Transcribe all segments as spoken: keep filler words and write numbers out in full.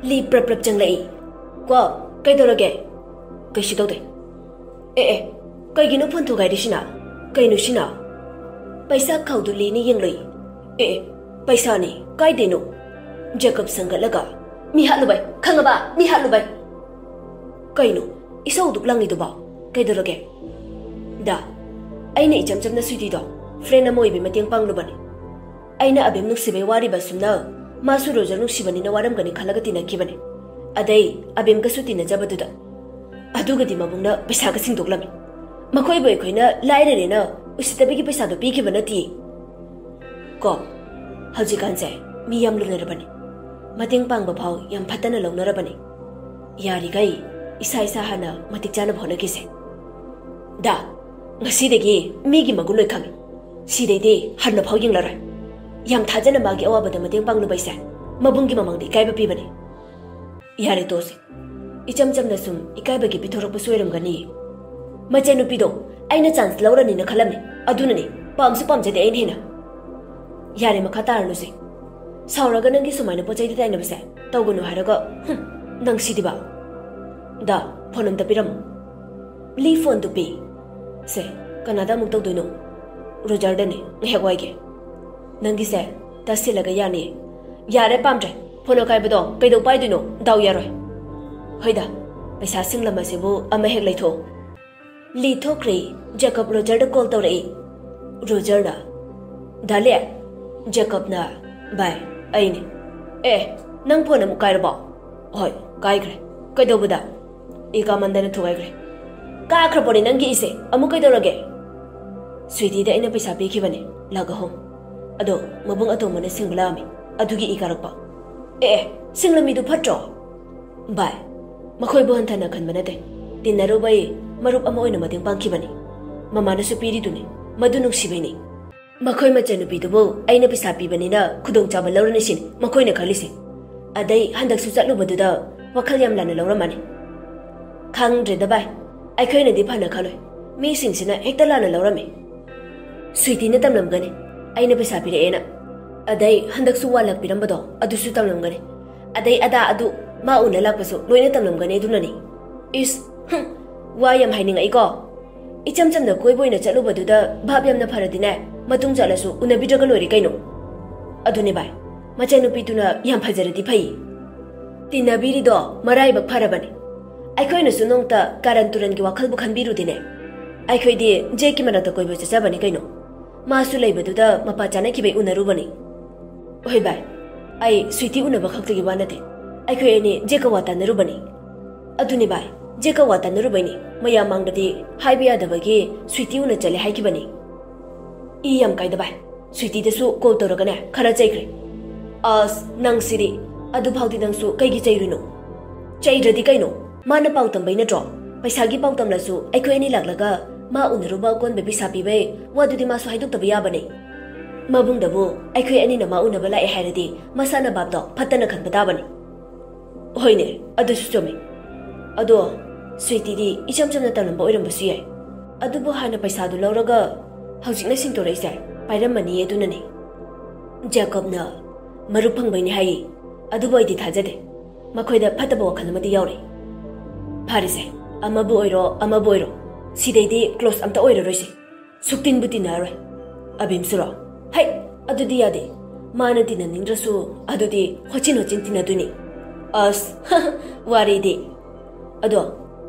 ꯂꯤ ꯄ꯭ꯔꯞ ꯄ꯭ꯔꯞ ꯆꯪꯂꯛꯏ꯫ "ꯀꯣ, ꯀꯩꯗꯧꯔꯒꯦ?" "ꯀꯩꯁꯨ ꯇꯧꯗꯦ꯫" "ꯑꯦ ꯑꯦ, ꯀꯩꯒꯤꯅꯣ ꯐꯣꯟ ꯊꯨꯒꯥꯏꯔꯤꯁꯤꯅ? ꯀꯩꯅꯣ ꯁꯤꯅ?" ꯄꯩꯁꯥ ꯈꯥꯎꯗꯨ ꯂꯤꯅ ꯌꯦꯡꯂꯨꯏ꯫ "ꯑꯦ ꯑꯦ, ꯄꯩꯁꯥꯅꯤ, ꯀꯥꯏꯗꯩꯅꯣ?" ꯖꯦꯀꯕ ꯁꯪꯒꯠꯂꯒ, "ꯃꯤ ꯍꯥꯠꯂꯨꯕꯩ, ꯈꯪꯉꯕ? ꯃꯤ ꯍꯥꯠꯂꯨꯕꯩ!" "ꯀꯩꯅꯣ ꯏꯁꯧ ꯑꯗꯨꯛ ꯂꯥꯡꯉꯤꯗꯨꯕꯣ? ꯀꯩꯗꯧꯔꯒꯦ?" "ꯗꯥ, ꯑꯩꯅ ꯏꯆꯝ ꯆꯝꯅ ꯁ꯭ꯋꯤꯇꯤꯗꯣ ꯐ꯭ꯔꯦꯟ ꯑꯃ ꯑꯣꯏꯕꯤ ꯃꯇꯦꯡ ꯄꯥꯡꯂꯨꯕꯅꯤ꯫ ꯑꯩꯅ ꯑꯕꯦꯝ ꯅꯨꯡꯁꯤꯕꯩ ꯋꯥꯔꯤꯕ ꯑꯁꯨꯝꯅ, ꯃꯥꯁꯨ ꯔꯣꯖꯔ ꯅꯨꯡꯁꯤꯕꯅꯤꯅ ꯋꯥꯔꯝꯒꯅꯤ ꯈꯜꯂꯒ ꯇꯤꯟꯅꯈꯤꯕꯅꯤ꯫ ꯑꯗꯩ ꯑꯕꯦꯝꯒꯁꯨ ꯇꯤꯟꯅꯖꯕꯗꯨꯗ, ꯑꯗꯨꯒꯗꯤ ꯃꯕꯨꯡꯅ ꯄꯩꯁꯥꯒ ꯁꯤꯡꯗꯣꯛꯂꯝꯃꯤ꯫ ꯃꯈꯣꯏꯕꯨ ꯑꯩꯈꯣꯏꯅ ꯂꯥꯏꯔꯔꯦꯅ ꯎꯁꯤꯠꯇꯕꯒꯤ ꯄꯩꯁꯥꯗꯣ ꯄꯤꯈꯤꯕ ꯅꯠꯇꯦ꯫ ꯀꯣ, ꯍꯧꯖꯤꯛꯀꯥꯟꯁꯦ ꯃꯤ ꯌꯥꯝ ꯂꯨꯅꯔꯕꯅꯤ꯫ ꯃꯇꯦꯡ ꯄꯥꯡꯕ ꯐꯥꯎ ꯌꯥꯝ ꯐꯠꯇꯅ ꯂꯧꯅꯔꯕꯅꯤ꯫ ꯌꯥꯔꯤꯈꯩ ꯏꯁꯥ ꯏꯁꯥ ꯍꯥꯟꯅ ꯃꯇꯤꯛ ꯆꯥꯅꯕ ꯍꯣꯠꯅꯈꯤꯁꯦ꯫ ꯗꯥ, ꯉꯁꯤꯗꯒꯤ ꯃꯤꯒꯤ ꯃꯒꯨꯟ ꯂꯣꯏ ꯈꯪꯉꯤ꯫ ꯁꯤꯗꯩꯗꯤ ꯍꯟꯅ ꯐꯥꯎ ꯌꯦꯡꯂꯔꯣꯏ꯫ ꯌꯥꯝ ꯊꯥꯖꯅ ꯃꯥꯒꯤ ꯑꯋꯥꯕꯗ ꯃꯇꯦꯡ ꯄꯥꯡꯂꯨꯕꯩꯁꯦ ꯃꯕꯨꯡꯒꯤ ꯃꯃꯥꯡꯗ ꯏꯀꯥꯏꯕ ꯄꯤꯕꯅꯤ꯫ ꯌꯥꯔꯦ, ꯇꯣꯛꯁꯦ꯫ ꯏꯆꯝ ꯆꯝꯅ ꯁꯨꯝ ꯏꯀꯥꯏꯕꯒꯤ ꯄꯤꯊꯣꯔꯛꯄꯁꯨ ꯑꯣꯏꯔꯝꯒꯅꯤ꯫ ꯃꯆꯟꯅꯨꯄꯤꯗꯣ ꯑꯩꯅ ꯆꯥꯟꯁ ꯂꯧꯔꯅꯤꯅ ꯈꯜꯂꯝꯃꯤ꯫ ꯑꯗꯨꯅꯅꯤ, ꯄꯥꯝꯁꯨ ꯄꯥꯝꯖꯗꯦ ꯑꯩꯅ ꯍꯦꯟꯅ꯫ ꯌꯥꯔꯦ, ꯃꯈꯥ ꯇꯥꯔꯅꯨꯁꯦ꯫ ꯁꯥꯎꯔꯒ ꯅꯪꯒꯤ ꯁꯨꯃꯥꯏꯅ ꯄꯣꯠ ꯆꯩꯗ ꯇꯥꯏꯅꯕꯁꯦ ꯇꯧꯒꯅꯨ ꯍꯥꯏꯔꯒ, ꯍꯨꯝ, ꯅꯪ ꯁꯤꯗꯤꯕ꯫ ꯗꯥ, ꯐꯣꯟ ꯑꯝꯇ ꯄꯤꯔꯝꯃꯨ꯫ ꯂꯤ ꯐꯣꯟꯗꯨ ꯄꯤ꯫ ꯁꯦ, ꯀꯅꯥꯗ ꯑꯃꯨꯛ ꯇꯧꯗꯣꯏꯅꯣ? ꯔꯣꯖꯔꯗꯅꯦ, ꯉꯥꯏꯍꯥꯛ ꯋꯥꯏꯒꯦ꯫ ꯅꯪꯒꯤꯁꯦ ꯇꯁꯤꯜꯂꯒ ꯌꯥꯅꯤ꯫ ꯌꯥꯔꯦ, ꯄꯥꯝꯗ꯭ꯔꯦ꯫ ꯐꯣꯟ ꯑꯀꯥꯏꯕꯗꯣ ꯀꯩꯗꯧ ꯄꯥꯏꯗꯣꯏꯅꯣ? ꯗꯥꯎ ꯌꯥꯔꯣꯏ꯫ ꯍꯣꯏꯗ, ꯄꯩꯁꯥ ꯁꯤꯡꯂꯝꯃꯁꯤꯕꯨ ꯑꯃ ꯍꯦꯛ ꯂꯩꯊꯣꯛꯑꯣ꯫ ꯂꯤ ꯊꯣꯛꯈ꯭ꯔꯦ꯫ ꯖꯦꯀꯕ ꯔꯣꯖꯔꯗ ꯀꯣꯜ ꯇꯧꯔꯛꯏ꯫ ꯔꯣꯖꯔꯅ, "ꯗꯥꯂꯦ?" ꯖꯦꯀꯕꯅ, "ꯚꯥꯏ, ꯑꯩꯅꯦ꯫" "ꯑꯦ, ꯅꯪ ꯐꯣꯟ ꯑꯃꯨꯛ ꯀꯥꯏꯔꯕꯣ?" "ꯍꯣꯏ, ꯀꯥꯏꯈ꯭ꯔꯦ꯫" "ꯀꯩꯗꯧꯕꯗ?" "ꯏ ꯀꯥꯃꯟꯗꯅ ꯊꯨꯒꯥꯏꯈ꯭ꯔꯦ꯫" "ꯀꯥꯈ꯭ꯔꯕꯣꯅꯦ ꯅꯪꯒꯤ ꯏꯁꯦ? ꯑꯃꯨꯛ ꯀꯩꯗꯧꯔꯒꯦ?" "ꯁ꯭ꯋꯤꯇꯤꯗ ꯑꯩꯅ ꯄꯩꯁꯥ ꯄꯤꯈꯤꯕꯅꯦ, ꯂꯥꯛ ꯑꯍꯨꯝ꯫ ꯑꯗꯣ ꯃꯕꯨꯡ ꯑꯇꯣꯝꯕꯅ ꯁꯤꯡꯕ ꯂꯥꯛꯑꯝꯃꯤ, ꯑꯗꯨꯒꯤ ꯏ ꯀꯥꯔꯛꯄ꯫" "ꯑꯦ, ꯑꯦ, ꯁꯤꯡꯂꯝꯃꯤꯗꯨ ꯐꯠꯇ꯭ꯔꯣ?" "ꯚꯥꯏ, ꯃꯈꯣꯏꯕꯨ ꯍꯟꯊꯅ ꯈꯟꯕ ꯅꯠꯇꯦ꯫ ꯇꯤꯟꯅꯔꯨꯕꯩ ꯃꯔꯨꯞ ꯑꯃ ꯑꯣꯏꯅ ꯃꯇꯦꯡ ꯄꯥꯡꯈꯤꯕꯅꯤ꯫ ꯃꯃꯥꯅꯁꯨ ꯄꯤꯔꯤꯗꯨꯅꯤ꯫ ꯃꯗꯨ ꯅꯨꯡꯁꯤꯕꯩꯅꯤ꯫ ꯃꯈꯣꯏ ꯃꯆꯟꯅꯨꯄꯤꯗꯨꯕꯨ ꯑꯩꯅ ꯄꯩꯁꯥ ꯄꯤꯕꯅꯤꯅ ꯈꯨꯗꯣꯡꯆꯥꯕ ꯂꯧꯔꯅꯤ ꯁꯤꯅꯤ ꯃꯈꯣꯏꯅ ꯈꯜꯂꯤꯁꯦ꯫ ꯑꯗꯩ ꯍꯟꯗꯛꯁꯨ ꯆꯠꯂꯨꯕꯗꯨꯗ ꯋꯥꯈꯜ ꯌꯥꯝ ꯂꯥꯟꯅ ꯂꯧꯔꯝꯃꯅꯤ꯫" "ꯈꯪꯗ꯭ꯔꯦꯗ ꯚꯥꯏ, ꯑꯩꯈꯣꯏꯅꯗꯤ ꯐꯅ ꯈꯜꯂꯣꯏ꯫ ꯃꯤꯁꯤꯡꯁꯤꯅ ꯍꯦꯛꯇ ꯂꯥꯟꯅ ꯂꯧꯔꯝꯃꯤ꯫ ꯁ꯭ꯋꯤꯇꯤꯅ ꯇꯝꯂꯝꯒꯅꯤ, ꯑꯩꯅ ꯄꯩꯁꯥ ꯄꯤꯔꯛꯑꯦꯅ꯫ ꯑꯗꯩ ꯍꯟꯗꯛꯁꯨ ꯋꯥꯟ ꯂꯥꯛ ꯄꯤꯔꯝꯕꯗꯣ ꯑꯗꯨꯁꯨ ꯇꯝꯂꯝꯒꯅꯤ꯫ ꯑꯗꯩ ꯑꯗꯥ ꯑꯗꯨ ꯃꯥ ꯎꯅ ꯂꯥꯛꯄꯁꯨ ꯂꯣꯏꯅ ꯇꯝꯂꯝꯒꯅꯤ ꯑꯗꯨꯅꯅꯤ꯫ ꯏꯁ, ꯍꯨꯝ, ꯋꯥ ꯌꯥꯝ ꯍꯥꯏꯅꯤꯡꯉꯛꯏꯀꯣ꯫ ꯏꯆꯝ ꯆꯝꯅ ꯀꯣꯏꯕ ꯑꯣꯏꯅ ꯆꯠꯂꯨꯕꯗꯨꯗ ꯚꯥꯞ ꯌꯥꯝꯅ ꯐꯔꯗꯤꯅꯦ, ꯃꯇꯨꯡ ꯆꯠꯂꯁꯨ ꯎꯅꯕꯤꯗ꯭ꯔꯒ ꯂꯣꯏꯔꯦ ꯀꯩꯅꯣ꯫ ꯑꯗꯨꯅꯦ ꯚꯥꯏ, ꯃꯆꯥꯅꯨꯄꯤꯗꯨꯅ ꯌꯥꯝ ꯐꯖꯔꯗꯤ ꯐꯩ꯫ ꯇꯤꯟꯅꯕꯤꯔꯤꯗꯣ ꯃꯔꯥꯏꯕꯛ ꯐꯔꯕꯅꯤ꯫ ꯑꯩꯈꯣꯏꯅꯁꯨ ꯅꯣꯡꯇ ꯀꯥꯔꯟ ꯇꯨꯔꯟꯒꯤ ꯋꯥꯈꯜꯕꯨ ꯈꯟꯕꯤꯔꯨꯗꯦꯅꯦ꯫ ꯑꯩꯈꯣꯏꯗꯤ ꯖꯦꯛꯀꯤ ꯃꯅꯥꯛꯇ ꯀꯣꯏꯕ ꯆꯠꯆꯕꯅꯤ ꯀꯩꯅꯣ꯫ ꯃꯥꯁꯨ ꯂꯩꯕꯗꯨꯗ ꯃꯄꯥ ꯆꯥꯅꯈꯤꯕꯩ ꯎꯅꯔꯨꯕꯅꯤ꯫ ꯍꯣꯏ ꯚꯥꯏ, ꯑꯩ ꯁ꯭ꯋꯤꯇꯤ ꯎꯅꯕ ꯈꯛꯇꯒꯤ ꯋꯥ ꯅꯠꯇꯦ꯫ ꯑꯩꯈꯣꯏ ꯑꯅꯤ ꯖꯦꯛꯀ ꯋꯥ ꯇꯥꯟꯅꯔꯨꯕꯅꯤ꯫ ꯑꯗꯨꯅꯤ ꯚꯥꯏ, ꯖꯦꯛꯀ ꯋꯥ ꯇꯥꯟꯅꯔꯨꯕꯩꯅꯤ꯫ ꯃꯌꯥꯝ ꯃꯥꯡꯗꯗꯤ ꯍꯥꯏꯕ ꯌꯥꯗꯕꯒꯤ ꯁ꯭ꯋꯤꯇꯤ ꯎꯅ ꯆꯠꯂꯦ ꯍꯥꯏꯈꯤꯕꯅꯤ꯫ ꯏ ꯌꯥꯝ ꯀꯥꯏꯗ ꯚꯥꯏ꯫ ꯁ꯭ꯋꯤꯇꯤꯗꯁꯨ ꯀꯣꯜ ꯇꯧꯔꯒꯅꯦ ꯈꯔ ꯆꯩꯈ꯭ꯔꯦ꯫ ꯑꯁ, ꯅꯪꯁꯤꯗꯤ꯫ ꯑꯗꯨꯐꯥꯎꯗꯤ ꯅꯪꯁꯨ ꯀꯩꯒꯤ ꯆꯩꯔꯨꯏꯅꯣ? ꯆꯩꯗ꯭ꯔꯗꯤ ꯀꯩꯅꯣ? ꯃꯥꯅ ꯄꯥꯎ ꯇꯝꯕꯩ ꯅꯠꯇ꯭ꯔꯣ? ꯄꯩꯁꯥꯒꯤ ꯄꯥꯎ ꯇꯝꯂꯁꯨ ꯑꯩꯈꯣꯏ ꯑꯅꯤ ꯂꯥꯛꯂꯒ ꯃꯥ ꯎꯅꯔꯨꯕ ꯑꯀꯣꯟꯕ ꯄꯩꯁꯥ ꯄꯤꯕꯩ ꯋꯥꯗꯨꯗꯤ ꯃꯥꯁꯨ ꯍꯥꯏꯗꯣꯛꯇꯕ ꯌꯥꯕꯅꯦ꯫ ꯃꯕꯨꯡꯗꯕꯨ ꯑꯩꯈꯣꯏ ꯑꯅꯤꯅ ꯃꯥ ꯎꯅꯕ ꯂꯥꯛꯑꯦ ꯍꯥꯏꯔꯗꯤ ꯃꯁꯥꯅ ꯚꯥꯞꯇꯣ ꯐꯠꯇꯅ ꯈꯟꯕ ꯇꯥꯕꯅꯤ꯫ ꯍꯣꯏꯅꯦ, ꯑꯗꯨꯁꯨ ꯆꯨꯝꯃꯤ꯫ ꯑꯗꯣ ꯁ꯭ꯋꯤꯇꯤꯗꯤ ꯏꯆꯝ ꯆꯝꯅ ꯇꯝꯂꯝꯕ ꯑꯣꯏꯔꯝꯕꯁꯨ ꯌꯥꯏ꯫ ꯑꯗꯨꯕꯨ ꯍꯥꯟꯅ ꯄꯩꯁꯥꯗꯨ ꯂꯧꯔꯒ ꯍꯧꯖꯤꯛꯅ ꯁꯤꯡꯇꯣꯔꯛꯏꯁꯦ ꯄꯥꯏꯔꯝꯃꯅꯤ ꯑꯗꯨꯅꯅꯤ꯫ ꯖꯦꯀꯣꯕꯅ ꯃꯔꯨꯞ ꯐꯪꯕꯩꯅꯤ ꯍꯥꯏꯌꯦ, ꯑꯗꯨꯕꯨ ꯑꯩꯗꯤ ꯊꯥꯖꯗꯦ꯫ ꯃꯈꯣꯏꯗ ꯐꯠꯇꯕ ꯋꯥꯈꯜ ꯑꯃꯗꯤ ꯌꯥꯎꯔꯤ꯫ ꯐꯔꯦꯁꯦ, ꯑꯃꯕꯨ ꯑꯣꯏꯔꯣ ꯑꯃꯕꯨ ꯑꯣꯏꯔꯣ, ꯁꯤꯗꯩꯗꯤ ꯀ꯭ꯂꯣꯁ ꯑꯝꯇ ꯑꯣꯏꯔꯔꯣꯏꯁꯦ꯫ ꯁꯨꯛꯇꯤꯟꯕꯨ ꯇꯤꯟꯅꯔꯣꯏ꯫ ꯑꯕꯤꯝꯁꯨꯔꯣ? ꯍꯩ, ꯑꯗꯨꯗꯤ ꯌꯥꯗꯦ꯫ ꯃꯥꯅ ꯇꯤꯟꯅꯅꯤꯡꯗ꯭ꯔꯁꯨ ꯑꯗꯨꯗꯤ ꯍꯣꯆꯤꯟ ꯍꯣꯆꯤꯟ ꯇꯤꯟꯅꯗꯣꯏꯅꯤ꯫ ꯑꯁ, ꯋꯥꯔꯤꯗꯤ꯫ ꯑꯗꯣ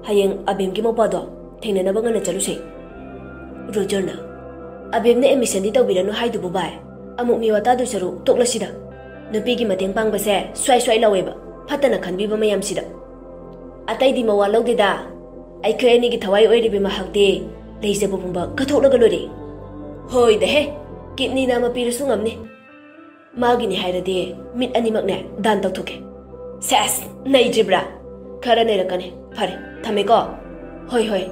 ꯍꯌꯦꯡ ꯑꯕꯤꯝꯒꯤ ꯃꯧꯄꯥꯗꯣ ꯊꯦꯡꯅꯅꯕ ꯉꯟꯅ ꯆꯠꯂꯨꯁꯦ꯫ ꯔꯣꯖꯔꯅ, "ꯑꯕꯤꯝꯅ ꯑꯦꯗꯃꯤꯁꯟꯗꯤ ꯇꯧꯕꯤꯔꯅꯨ ꯍꯥꯏꯗꯨꯕꯨ ꯚꯥꯏ? ꯑꯃꯨꯛ ꯃꯤꯋꯥ ꯇꯥꯗꯣꯏ ꯁꯔꯨꯛ ꯇꯣꯛꯂꯁꯤꯗ꯫ ꯅꯨꯄꯤꯒꯤ ꯃꯇꯦꯡ ꯄꯥꯡꯕꯁꯦ ꯁ꯭ꯋꯥꯏ ꯁ꯭ꯋꯥꯏ ꯂꯥꯎꯋꯦꯕ, ꯐꯠꯇꯅ ꯈꯟꯕꯤꯕ ꯃꯌꯥꯝꯁꯤꯗ꯫ ꯑꯇꯩꯗꯤ ꯃꯋꯥ ꯂꯧꯗꯦꯗ꯫ ꯑꯩꯈꯣꯏ ꯑꯅꯤꯒꯤ ꯊꯋꯥꯏ ꯑꯣꯏꯔꯤꯕꯤ ꯃꯍꯥꯛꯇꯤ ꯂꯩꯖꯕ ꯄꯨꯝꯕ ꯀꯠꯊꯣꯛꯂꯒ ꯂꯣꯏꯔꯦ꯫ ꯍꯣꯏꯗꯍꯦ, ꯀꯤꯠꯅꯤ ꯅꯥꯝꯃ ꯄꯤꯔꯁꯨ ꯉꯝꯅꯤ꯫ ꯃꯥꯒꯤꯅꯤ ꯍꯥꯏꯔꯗꯤ ꯃꯤꯠ ꯑꯅꯤꯃꯛꯅꯦ ꯗꯥꯟ ꯇꯧꯊꯣꯛꯀꯦ꯫ ꯁꯦꯁ, ꯅꯩꯗ꯭ꯔꯤꯕ꯭ꯔꯥ? ꯈꯔ ꯅꯩꯔꯛꯀꯅꯤ꯫ ꯐꯔꯦ, ꯊꯝꯃꯦꯀꯣ꯫ ꯍꯣꯏ, ꯍꯣꯏ꯫"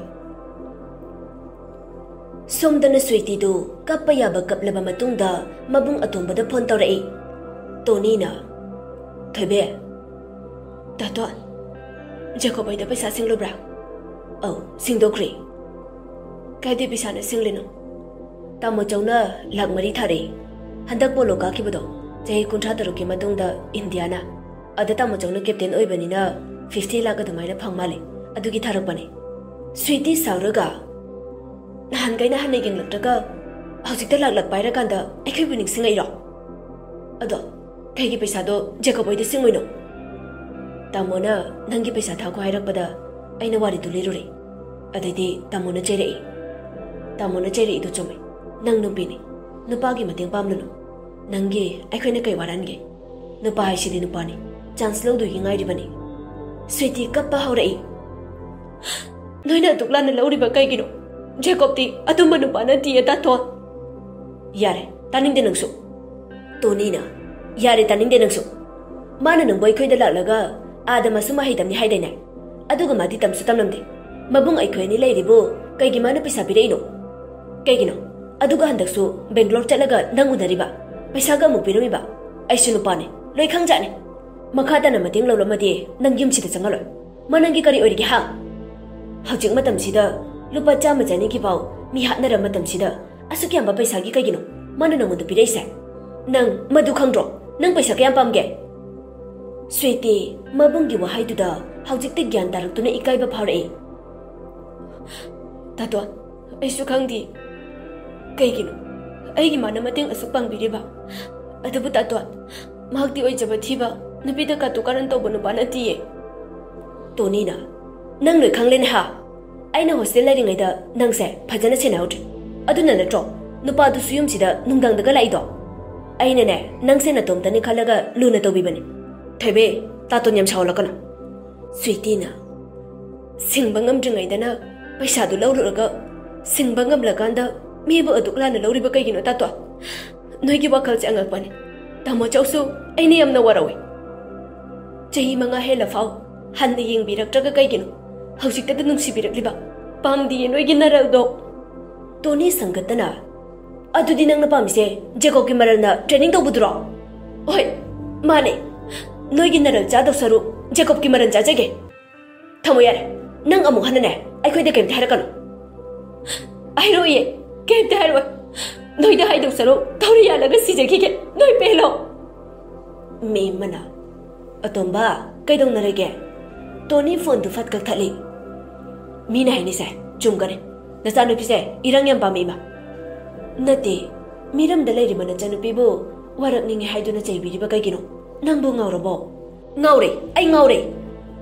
ꯁꯣꯝꯗꯅ ꯁ꯭ꯋꯤꯇꯤꯗꯨ ꯀꯞꯄ ꯌꯥꯕ ꯀꯞꯂꯕ ꯃꯇꯨꯡꯗ ꯃꯕꯨꯡ ꯑꯇꯣꯝꯕꯗ ꯐꯣꯟ ꯇꯧꯔꯛꯏ꯫ ꯇꯣꯅꯤꯅ, "ꯊꯣꯏꯕꯤ, ꯇꯥꯇꯣꯟ, ꯖꯦꯀꯣꯕ ꯍꯣꯏꯗ ꯄꯩꯁꯥ ꯁꯤꯡꯂꯨꯕ꯭ꯔꯥ?" "ꯑꯧ, ꯁꯤꯡꯗꯣꯛꯈ꯭ꯔꯦ꯫" "ꯀꯥꯏꯗꯩ ꯄꯩꯁꯥꯅ ꯁꯤꯡꯂꯤꯅꯣ?" "ꯇꯥꯃꯣ ꯆꯧꯅ ꯂꯥꯛ ꯃꯔꯤ ꯊꯥꯔꯛꯏ꯫ ꯍꯟꯗꯛ ꯄꯣꯂꯣ ꯀꯥꯈꯤꯕꯗꯣ, ꯆꯍꯤ ꯀꯨꯟꯊ꯭ꯔꯥ ꯇꯔꯨꯛꯀꯤ ꯃꯇꯨꯡꯗ ꯏꯟꯗꯤꯌꯥꯅ꯫ ꯑꯗ ꯇꯥꯃꯣꯆꯧꯅ ꯀꯦꯞꯇꯦꯟ ꯑꯣꯏꯕꯅꯤꯅ ꯐꯤꯐꯇꯤ ꯂꯥꯛ ꯑꯗꯨꯃꯥꯏꯅ ꯐꯪ ꯃꯥꯜꯂꯦ, ꯑꯗꯨꯒꯤ ꯊꯥꯔꯛꯄꯅꯦ꯫ ꯁ꯭ꯋꯤꯇꯤ ꯁꯥꯎꯔꯒ, "ꯅꯍꯥꯟꯈꯩꯅ ꯍꯟꯅ ꯌꯦꯡꯂꯛꯇ꯭ꯔꯒ ꯍꯧꯖꯤꯛꯇ ꯂꯥꯛꯂꯛꯄ ꯍꯥꯏꯔꯀꯥꯟꯗ ꯑꯩꯈꯣꯏꯕꯨ ꯅꯤꯡꯁꯤꯡꯉꯛꯏꯔꯣ? ꯑꯗꯣ ꯀꯩꯒꯤ ꯄꯩꯁꯥꯗꯣ ꯖꯦꯀꯣꯕ ꯍꯣꯏꯗ ꯁꯤꯡꯉꯣꯏꯅꯣ?" ꯇꯥꯃꯣꯅ ꯅꯪꯒꯤ ꯄꯩꯁꯥ ꯊꯥꯈꯣ ꯍꯥꯏꯔꯛꯄꯗ ꯑꯩꯅ ꯋꯥꯔꯤꯗꯨ ꯂꯤꯔꯨꯔꯦ꯫ ꯑꯗꯩꯗꯤ ꯇꯥꯃꯣꯅ ꯆꯩꯔꯛꯏ꯫ ꯇꯥꯃꯣꯅ ꯆꯩꯔꯛꯏꯗꯣ ꯆꯨꯝꯃꯦ꯫ ꯅꯪ ꯅꯨꯄꯤꯅꯤ, ꯅꯨꯄꯥꯒꯤ ꯃꯇꯦꯡ ꯄꯥꯝꯂꯨꯅꯨ꯫ ꯅꯪꯒꯤ ꯑꯩꯈꯣꯏꯅ ꯀꯩ ꯋꯥꯔꯟꯒꯦ? ꯅꯨꯄꯥ ꯍꯥꯏꯁꯤꯗꯤ ꯅꯨꯄꯥꯅꯤ꯫ ꯆꯥꯟꯁ ꯂꯧꯗꯣꯏꯒꯤ ꯉꯥꯏꯔꯤꯕꯅꯤ꯫ ꯁ꯭ꯋꯤꯇꯤ ꯀꯞꯄ ꯍꯧꯔꯛꯏ꯫ "ꯅꯣꯏꯅ ꯑꯗꯨꯛ ꯂꯥꯟꯅ ꯂꯧꯔꯤꯕ ꯀꯩꯒꯤꯅꯣ? ꯖꯦꯀꯣꯕꯇꯤ ꯑꯗꯨꯝꯕ ꯅꯨꯄꯥ ꯅꯠꯇꯤꯌꯦ, ꯇꯥꯇꯣꯟ꯫" "ꯌꯥꯔꯦ, ꯇꯥꯅꯤꯡꯗꯦ ꯅꯪꯁꯨ꯫" ꯇꯣꯅꯤꯅ, "ꯌꯥꯔꯦ, ꯇꯥꯅꯤꯡꯗꯦ ꯅꯪꯁꯨ꯫ ꯃꯥꯅ ꯅꯪꯕꯨ ꯑꯩꯈꯣꯏꯗ ꯂꯥꯛꯂꯒ ꯑꯥꯗ ꯃꯁꯨ ꯃꯍꯩ ꯇꯝꯅꯤ ꯍꯥꯏꯗꯥꯏꯅꯦ? ꯑꯗꯨꯒ ꯃꯥꯗꯤ ꯇꯝꯁꯨ ꯇꯝꯂꯝꯗꯦ꯫ ꯃꯕꯨꯡ ꯑꯩꯈꯣꯏ ꯑꯅꯤ ꯂꯩꯔꯤꯕꯨ ꯀꯩꯒꯤ ꯃꯥꯅ ꯄꯩꯁꯥ ꯄꯤꯔꯛꯏꯅꯣ? ꯀꯩꯒꯤꯅꯣ? ꯑꯗꯨꯒ ꯍꯟꯗꯛꯁꯨ ꯕꯦꯡꯒ꯭ꯂꯣꯔ ꯆꯠꯂꯒ ꯅꯪ ꯎꯅꯔꯤꯕ? ꯄꯩꯁꯥꯒ ꯑꯃꯨꯛ ꯄꯤꯔꯝꯃꯤꯕ? ꯑꯩꯁꯨ ꯅꯨꯄꯥꯅꯦ, ꯂꯣꯏ ꯈꯪꯖꯥꯠꯅꯦ꯫ ꯃꯈꯥ ꯇꯥꯅ ꯃꯇꯦꯡ ꯂꯧꯔꯝꯃꯗꯤ ꯅꯪ ꯌꯨꯝꯁꯤꯗ ꯆꯪꯍꯜꯂꯣꯏ꯫ ꯃꯥ ꯅꯪꯒꯤ ꯀꯔꯤ ꯑꯣꯏꯔꯤꯒꯦ, ꯍꯥ? ꯍꯧꯖꯤꯛ ꯃꯇꯝꯁꯤꯗ ꯂꯨꯄꯥ ꯆꯥꯝꯃ ꯆꯅꯤꯒꯤ ꯐꯥꯎ ꯃꯤ ꯍꯥꯠꯅꯔ ꯃꯇꯝꯁꯤꯗ ꯑꯁꯨꯛ ꯌꯥꯝꯕ ꯄꯩꯁꯥꯒꯤ ꯀꯩꯒꯤꯅꯣ ꯃꯥꯅ ꯅꯪꯉꯣꯟꯗ ꯄꯤꯔꯛꯏꯁꯦ? ꯅꯪ ꯃꯗꯨ ꯈꯪꯗ꯭ꯔꯣ? ꯅꯪ ꯄꯩꯁꯥ ꯀꯌꯥꯝ ꯄꯥꯝꯒꯦ?" ꯁ꯭ꯋꯤꯇꯤ ꯃꯕꯨꯡꯒꯤ ꯋꯥꯍꯩꯗꯨꯗ ꯍꯧꯖꯤꯛꯇꯤ ꯒ꯭ꯌꯥꯟ ꯇꯥꯔꯛꯇꯨꯅ ꯏꯀꯥꯏꯕ ꯐꯥꯎꯔꯛꯏ꯫ "ꯇꯥꯇꯣꯟ, ꯑꯩꯁꯨ ꯈꯪꯗꯦ꯫ ꯀꯩꯒꯤꯅꯣ ꯑꯩꯒꯤ ꯃꯥꯅ ꯃꯇꯦꯡ ꯑꯁꯨꯛ ꯄꯥꯡꯕꯤꯔꯤꯕ? ꯑꯗꯨꯕꯨ ꯇꯥꯇꯣꯟ, ꯃꯍꯥꯛꯇꯤ ꯑꯣꯏꯖꯕ ꯊꯤꯕ, ꯅꯨꯄꯤꯗ ꯀꯥꯇꯨ ꯀꯥꯔꯟ ꯇꯧꯕ ꯅꯨꯄꯥ ꯅꯠꯇꯤꯌꯦ꯫" ꯇꯣꯅꯤꯅ, "ꯅꯪ ꯂꯣꯏ ꯈꯪꯂꯦꯅꯦ ꯍꯥ? ꯑꯩꯅ ꯍꯣꯁꯇꯦꯜ ꯂꯩꯔꯤꯉꯩꯗ ꯅꯪꯁꯦ ꯐꯖꯅ ꯁꯦꯟꯅꯍꯧꯗ꯭ꯔꯦ꯫ ꯑꯗꯨꯅ ꯅꯠꯇ꯭ꯔꯣ ꯅꯨꯄꯥꯗꯨꯁꯨ ꯌꯨꯝꯁꯤꯗ ꯅꯨꯡꯗꯥꯡꯗꯒ ꯂꯥꯛꯏꯗꯣ? ꯑꯩꯅꯅꯦ, ꯅꯪꯁꯦ ꯅꯇꯣꯝꯇꯅꯤ ꯈꯜꯂꯒ ꯂꯨꯅ ꯇꯧꯕꯤꯕꯅꯤ꯫" "ꯊꯣꯏꯕꯤ, ꯇꯥꯇꯣꯟ ꯌꯥꯝ ꯁꯥꯎꯍꯜꯂꯛꯀꯅꯨ꯫" ꯁ꯭ꯋꯤꯇꯤꯅ, "ꯁꯤꯡꯕ ꯉꯝꯗ꯭ꯔꯤꯉꯩꯗꯅ ꯄꯩꯁꯥꯗꯨ ꯂꯧꯔꯨꯔꯒ ꯁꯤꯡꯕ ꯉꯝꯂꯀꯥꯟꯗ ꯃꯤꯕꯨ ꯑꯗꯨꯛ ꯂꯥꯟꯅ ꯂꯧꯔꯤꯕ ꯀꯩꯒꯤꯅꯣ, ꯇꯥꯇꯣꯟ? ꯅꯣꯏꯒꯤ ꯋꯥꯈꯜꯁꯦ ꯑꯉꯛꯄꯅꯤ꯫ ꯇꯥꯃꯣ ꯆꯧꯁꯨ ꯑꯩꯅ ꯌꯥꯝꯅ ꯋꯥꯔꯧꯏ꯫ ꯆꯍꯤ ꯃꯉꯥ ꯍꯦꯜꯂ ꯐꯥꯎ ꯍꯟꯅ ꯌꯦꯡꯕꯤꯔꯛꯇ꯭ꯔꯒ ꯀꯩꯒꯤꯅꯣ ꯍꯧꯖꯤꯛꯇꯗ ꯅꯨꯡꯁꯤꯕꯤꯔꯛꯂꯤꯕ? ꯄꯥꯝꯗꯤꯌꯦ ꯅꯣꯏꯒꯤ ꯅꯔꯜꯗꯣ꯫" ꯇꯣꯅꯤ ꯁꯪꯒꯠꯇꯅ, "ꯑꯗꯨꯗꯤ ꯅꯪꯅ ꯄꯥꯝꯃꯤꯁꯦ ꯖꯦꯀꯣꯕꯀꯤ ꯃꯔꯜꯅ ꯇ꯭ꯔꯦꯅꯤꯡ ꯇꯧꯕꯗꯨꯔꯣ?" "ꯍꯣꯏ, ꯃꯥꯅꯦ꯫ ꯅꯣꯏꯒꯤ ꯅꯔꯜ ꯆꯥꯗꯧ ꯁꯔꯨꯛ ꯖꯦꯀꯣꯕꯀꯤ ꯃꯔꯜ ꯆꯥꯖꯒꯦ꯫ ꯊꯝꯃꯣ ꯌꯥꯔꯦ, ꯅꯪ ꯑꯃꯨꯛ ꯍꯟꯅꯅꯦ ꯑꯩꯈꯣꯏꯗ ꯀꯩꯝꯇ ꯍꯥꯏꯔꯛꯀꯅꯨ꯫" "ꯍꯥꯏꯔꯣꯏꯌꯦ, ꯀꯩꯝꯇ ꯍꯥꯏꯔꯣꯏ꯫ ꯅꯣꯏꯗ ꯍꯥꯏꯗꯧ ꯁꯔꯨꯛ ꯊꯧꯔꯤ ꯌꯥꯜꯂꯒ ꯁꯤꯖꯈꯤꯒꯦ, ꯅꯣꯏ ꯄꯦꯜꯂꯣ꯫" ꯃꯦꯝꯃꯅ, ꯑꯇꯣꯝꯕ, ꯀꯩꯗꯧꯅꯔꯒꯦ? ꯇꯣꯅꯤ ꯐꯣꯟꯗꯨ ꯐꯠ ꯀꯛꯊꯠꯂꯤ꯫ ꯃꯤꯅ ꯍꯥꯏꯅꯤꯁꯦ ꯆꯨꯝꯒꯅꯤ꯫ ꯅꯆꯥꯅꯨꯄꯤꯁꯦ ꯏꯔꯥꯡ ꯌꯥꯝ ꯄꯥꯝꯃꯤ, ꯏꯃꯥ꯫ ꯅꯠꯇꯦ, ꯃꯤꯔꯝꯗ ꯂꯩꯔꯤꯕ ꯅꯆꯥꯅꯨꯄꯤꯕꯨ ꯋꯥꯔꯛꯅꯤꯡꯉꯦ ꯍꯥꯏꯗꯨꯅ ꯆꯩꯕꯤꯔꯤꯕ ꯀꯩꯒꯤꯅꯣ? ꯅꯪꯕꯨ ꯉꯥꯎꯔꯕꯣ? ꯉꯥꯎꯔꯦ, ꯑꯩ ꯉꯥꯎꯔꯦ꯫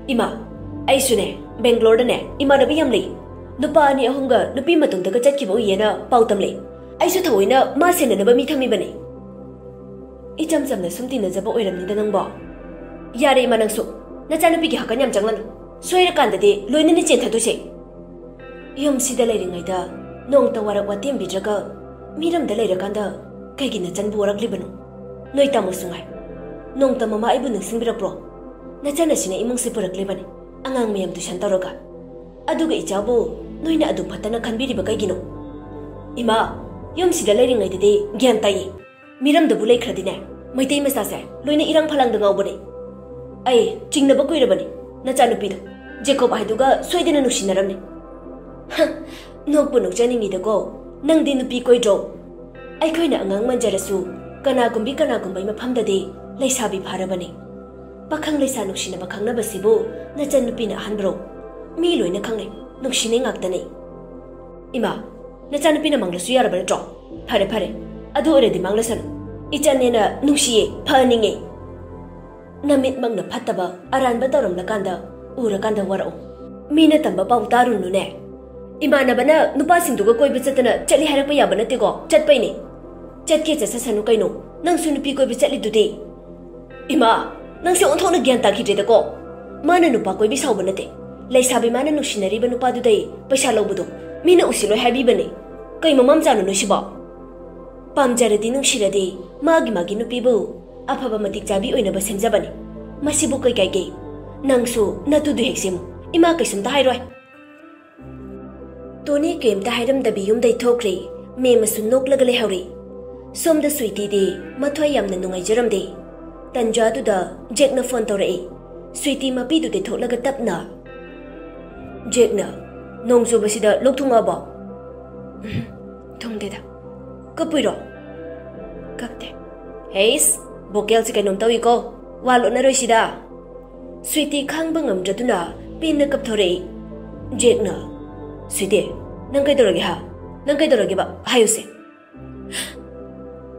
ꯏꯃꯥ, ꯑꯩꯁꯨꯅꯦ, ꯕꯦꯡꯒ꯭ꯂꯣꯔꯗꯅꯦ ꯏꯃꯥꯟꯅꯕꯤ ꯌꯥꯝ ꯂꯩ꯫ ꯅꯨꯄꯥ ꯑꯅꯤ ꯑꯍꯨꯝꯒ ꯅꯨꯄꯤ ꯃꯇꯨꯡꯗꯒ ꯆꯠꯈꯤꯕ ꯎꯏꯌꯦꯅ ꯄꯥꯎ ꯇꯝꯂꯛꯏ꯫ ꯑꯩꯁꯨ ꯊꯑꯣꯏꯅ ꯃꯥ ꯁꯦꯟꯅꯅꯕ ꯃꯤ ꯊꯝꯃꯤꯕꯅꯤ꯫ ꯏꯆꯝ ꯆꯝꯅ ꯁꯨꯝ ꯇꯤꯟꯅꯖꯕ ꯑꯣꯏꯔꯝꯅꯤꯗ ꯅꯪꯕꯣ꯫ ꯌꯥꯔꯦ ꯏꯃꯥ, ꯅꯪꯁꯨ ꯅꯆꯥꯅꯨꯄꯤꯒꯤ ꯍꯥꯀꯟ ꯌꯥꯝ ꯆꯪꯂꯅꯨ꯫ ꯁꯣꯏꯔꯀꯥꯟꯗꯗꯤ ꯂꯣꯏꯅꯅ ꯆꯦꯟꯊꯗꯣꯏꯁꯦ꯫ ꯌꯨꯝꯁꯤꯗ ꯂꯩꯔꯤꯉꯩꯗ ꯅꯣꯡꯇ ꯋꯥꯔꯛ ꯋꯥꯇꯦꯝꯕꯤꯗ꯭ꯔꯒ ꯃꯤꯔꯝꯗ ꯂꯩꯔꯀꯥꯟꯗ ꯀꯩꯒꯤ ꯅꯆꯟꯕꯨ ꯋꯥꯔꯛꯂꯤꯕꯅꯣ? ꯅꯣꯏ ꯇꯥꯃꯣꯁꯨ ꯉꯥꯏ꯫ ꯅꯣꯡꯇ ꯃꯃꯥ ꯑꯩꯕꯨ ꯅꯤꯡꯁꯤꯡꯕꯤꯔꯛꯄ꯭ꯔꯣ? ꯅꯆꯟ ꯑꯁꯤꯅ ꯏꯃꯨꯡꯁꯤ ꯄꯨꯔꯛꯂꯤꯕꯅꯤ, ꯑꯉꯥꯡ ꯃꯌꯥꯝ ꯇꯨꯏꯁꯟ ꯇꯧꯔꯒ꯫ ꯑꯗꯨꯒ ꯏꯆꯥꯕꯨ ꯅꯣꯏꯅ ꯑꯗꯨ ꯐꯠꯇꯅ ꯈꯟꯕꯤꯔꯤꯕ ꯀꯩꯒꯤꯅꯣ? ꯏꯃꯥ, ꯌꯨꯝꯁꯤꯗ ꯂꯩꯔꯤꯉꯩꯗꯗꯤ ꯒ꯭ꯌꯥꯟ ꯇꯥꯏꯌꯦ꯫ ꯃꯤꯔꯝꯗꯕꯨ ꯂꯩꯈ꯭ꯔꯗꯤꯅꯦ, ꯃꯩꯇꯩ ꯃꯆꯥꯁꯦ ꯂꯣꯏꯅ ꯏꯔꯥꯡ ꯐꯂꯥꯡꯗ ꯉꯥꯎꯕꯅꯦ꯫ ꯑꯩ ꯆꯤꯡꯅꯕ ꯀꯨꯏꯔꯕꯅꯤ꯫ ꯅꯆꯥꯅꯨꯄꯤꯗꯣ ꯖꯦꯀꯣꯕ ꯍꯥꯏꯗꯨꯒ ꯁꯣꯏꯗꯅ ꯅꯨꯡꯁꯤꯅꯔꯝꯅꯤ꯫ ꯍ, ꯅꯣꯛꯄꯨ ꯅꯣꯛꯆꯅꯤꯡꯉꯤꯗꯀꯣ꯫ ꯅꯪꯗꯤ ꯅꯨꯄꯤ ꯀꯣꯏꯗ꯭ꯔꯣ? ꯑꯩꯈꯣꯏꯅ ꯑꯉꯥꯡ ꯃꯟꯖꯔꯁꯨ ꯀꯅꯥꯒꯨꯝꯕꯤ ꯀꯅꯥꯒꯨꯝꯕꯩ ꯃꯐꯝꯗꯗꯤ ꯂꯩꯁꯥꯕꯤ ꯐꯥꯔꯕꯅꯤ꯫ ꯄꯥꯈꯪ ꯂꯩꯁꯥ ꯅꯨꯡꯁꯤꯅꯕ ꯈꯪꯅꯕꯁꯤꯕꯨ ꯅꯆꯟ ꯅꯨꯄꯤꯅ ꯑꯍꯥꯟꯕ꯭ꯔꯣ? ꯃꯤ ꯂꯣꯏꯅ ꯈꯪꯅꯩ, ꯅꯨꯡꯁꯤꯅꯩ ꯉꯥꯛꯇꯅꯤ꯫ ꯏꯃꯥ, ꯅꯆꯥꯅꯨꯄꯤꯅ ꯃꯪꯂꯁꯨ ꯌꯥꯔꯕ ꯅꯠꯇ꯭ꯔꯣ? ꯐꯔꯦ, ꯐꯔꯦ, ꯑꯗꯨ ꯑꯣꯏꯔꯗꯤ ꯃꯪꯂꯁꯅꯨ꯫ ꯏꯆꯟꯅꯦꯅ ꯅꯨꯡꯁꯤꯌꯦ, ꯐꯅꯤꯡꯉꯦ꯫ ꯅꯃꯤꯠꯃꯛꯅ ꯐꯠꯇꯕ ꯑꯔꯥꯟꯕ ꯇꯧꯔꯝꯂꯀꯥꯟꯗ ꯎꯔꯀꯥꯟꯗ ꯋꯥꯔꯛꯎ꯫ ꯃꯤꯅ ꯇꯝꯕ ꯄꯥꯎ ꯇꯥꯔꯨꯅꯨꯅꯦ꯫ ꯏꯃꯥꯟꯅꯕꯅ ꯅꯨꯄꯥꯁꯤꯡꯗꯨꯒ ꯀꯣꯏꯕ ꯆꯠꯇꯅ ꯆꯠꯂꯤ ꯍꯥꯏꯔꯛꯄ ꯌꯥꯕ ꯅꯠꯇꯦꯀꯣ, ꯆꯠꯄꯩꯅꯦ꯫ ꯆꯠꯀꯦ ꯆꯠꯆꯁꯅꯨ ꯀꯩꯅꯣ, ꯅꯪꯁꯨ ꯅꯨꯄꯤ ꯀꯣꯏꯕ ꯆꯠꯂꯤꯗꯨꯗꯤ꯫ ꯏꯃꯥ, ꯅꯪꯁꯦ ꯑꯣꯟꯊꯣꯛꯅ ꯒ꯭ꯌꯥꯟ ꯇꯥꯈꯤꯗ꯭ꯔꯦꯗꯀꯣ꯫ ꯃꯥꯅ ꯅꯨꯄꯥ ꯀꯣꯏꯕꯤ ꯁꯥꯎꯕ ꯅꯠꯇꯦ, ꯂꯩꯁꯥꯕꯤ ꯃꯥꯅ ꯅꯨꯡꯁꯤꯅꯔꯤꯕ ꯅꯨꯄꯥꯗꯨꯗꯩ ꯄꯩꯁꯥ ꯂꯧꯕꯗꯣ ꯃꯤꯅ ꯎꯁꯤꯜꯂꯣꯏ ꯍꯥꯏꯕꯤꯕꯅꯦ꯫ ꯀꯩ ꯃꯃꯥ ꯃꯆꯥꯅꯣ ꯅꯣꯏꯁꯤꯕꯣ? ꯄꯥꯝꯖꯔꯗꯤ ꯅꯨꯡꯁꯤꯔꯗꯤ ꯃꯥꯒꯤ ꯃꯥꯒꯤ ꯅꯨꯄꯤꯕꯨ ꯑꯐꯕ ꯃꯇꯤꯛ ꯆꯥꯕꯤ ꯑꯣꯏꯅꯕ ꯁꯦꯝꯖꯕꯅꯤ꯫ ꯃꯁꯤꯕꯨ ꯀꯩ ꯀꯥꯏꯒꯦ? ꯅꯪꯁꯨ ꯅꯇꯨꯗꯨ ꯍꯦꯛ ꯁꯦꯝꯃꯨ, ꯏꯃꯥ ꯀꯩꯁꯨꯝꯇ ꯍꯥꯏꯔꯣꯏ꯫ ꯇꯣꯅꯤ ꯀꯔꯤꯝꯇ ꯍꯥꯏꯔꯝꯗꯕꯤ ꯌꯨꯝꯗꯩ ꯊꯣꯛꯈ꯭ꯔꯦ꯫ ꯃꯦꯝ ꯑꯃꯁꯨ ꯅꯣꯛꯂꯒ ꯂꯩꯍꯧꯔꯦ꯫ ꯁꯣꯝꯗ ꯁ꯭ꯋꯤꯇꯤꯗꯤ ꯃꯊ꯭ꯋꯥꯏ ꯌꯥꯝꯅ ꯅꯨꯡꯉꯥꯏꯖꯔꯝꯗꯦ꯫ ꯇꯟꯖꯥꯗꯨꯗ ꯖꯦꯛꯅ ꯐꯣꯟ ꯇꯧꯔꯛꯏ꯫ ꯁ꯭ꯋꯤꯇꯤ ꯃꯄꯤꯗꯨꯗꯩ ꯊꯣꯛꯂꯒ ꯇꯞꯅ, "ꯖꯦꯛꯅ, ꯅꯣꯡ ꯆꯨꯕꯁꯤꯗ ꯂꯣꯛ ꯊꯨꯡꯉꯛꯑꯕꯣ?" "ꯎꯝ, ꯊꯨꯡꯗꯦꯗ꯫ ꯀꯞꯄꯨꯏꯔꯣ?" "ꯀꯞꯇꯦ꯫ ꯍꯦꯁ, ꯚꯣꯀꯦꯜꯁꯦ ꯀꯩꯅꯣꯝ ꯇꯧꯏꯀꯣ꯫ ꯋꯥ ꯂꯣꯠꯅꯔꯣꯏꯁꯤꯗ꯫ ꯁ꯭ꯋꯤꯇꯤ ꯈꯥꯡꯕ ꯉꯝꯗ꯭ꯔꯗꯨꯅ ꯄꯦꯟꯅ ꯀꯞꯊꯣꯔꯛꯏ꯫ ꯖꯦꯛꯅ, "ꯁ꯭ꯋꯤꯇꯤ, ꯅꯪ ꯀꯩꯗꯧꯔꯒꯦ ꯍꯥ? ꯅꯪ ꯀꯩꯗꯧꯔꯒꯦꯕ? ꯍꯥꯏꯌꯨꯁꯦ꯫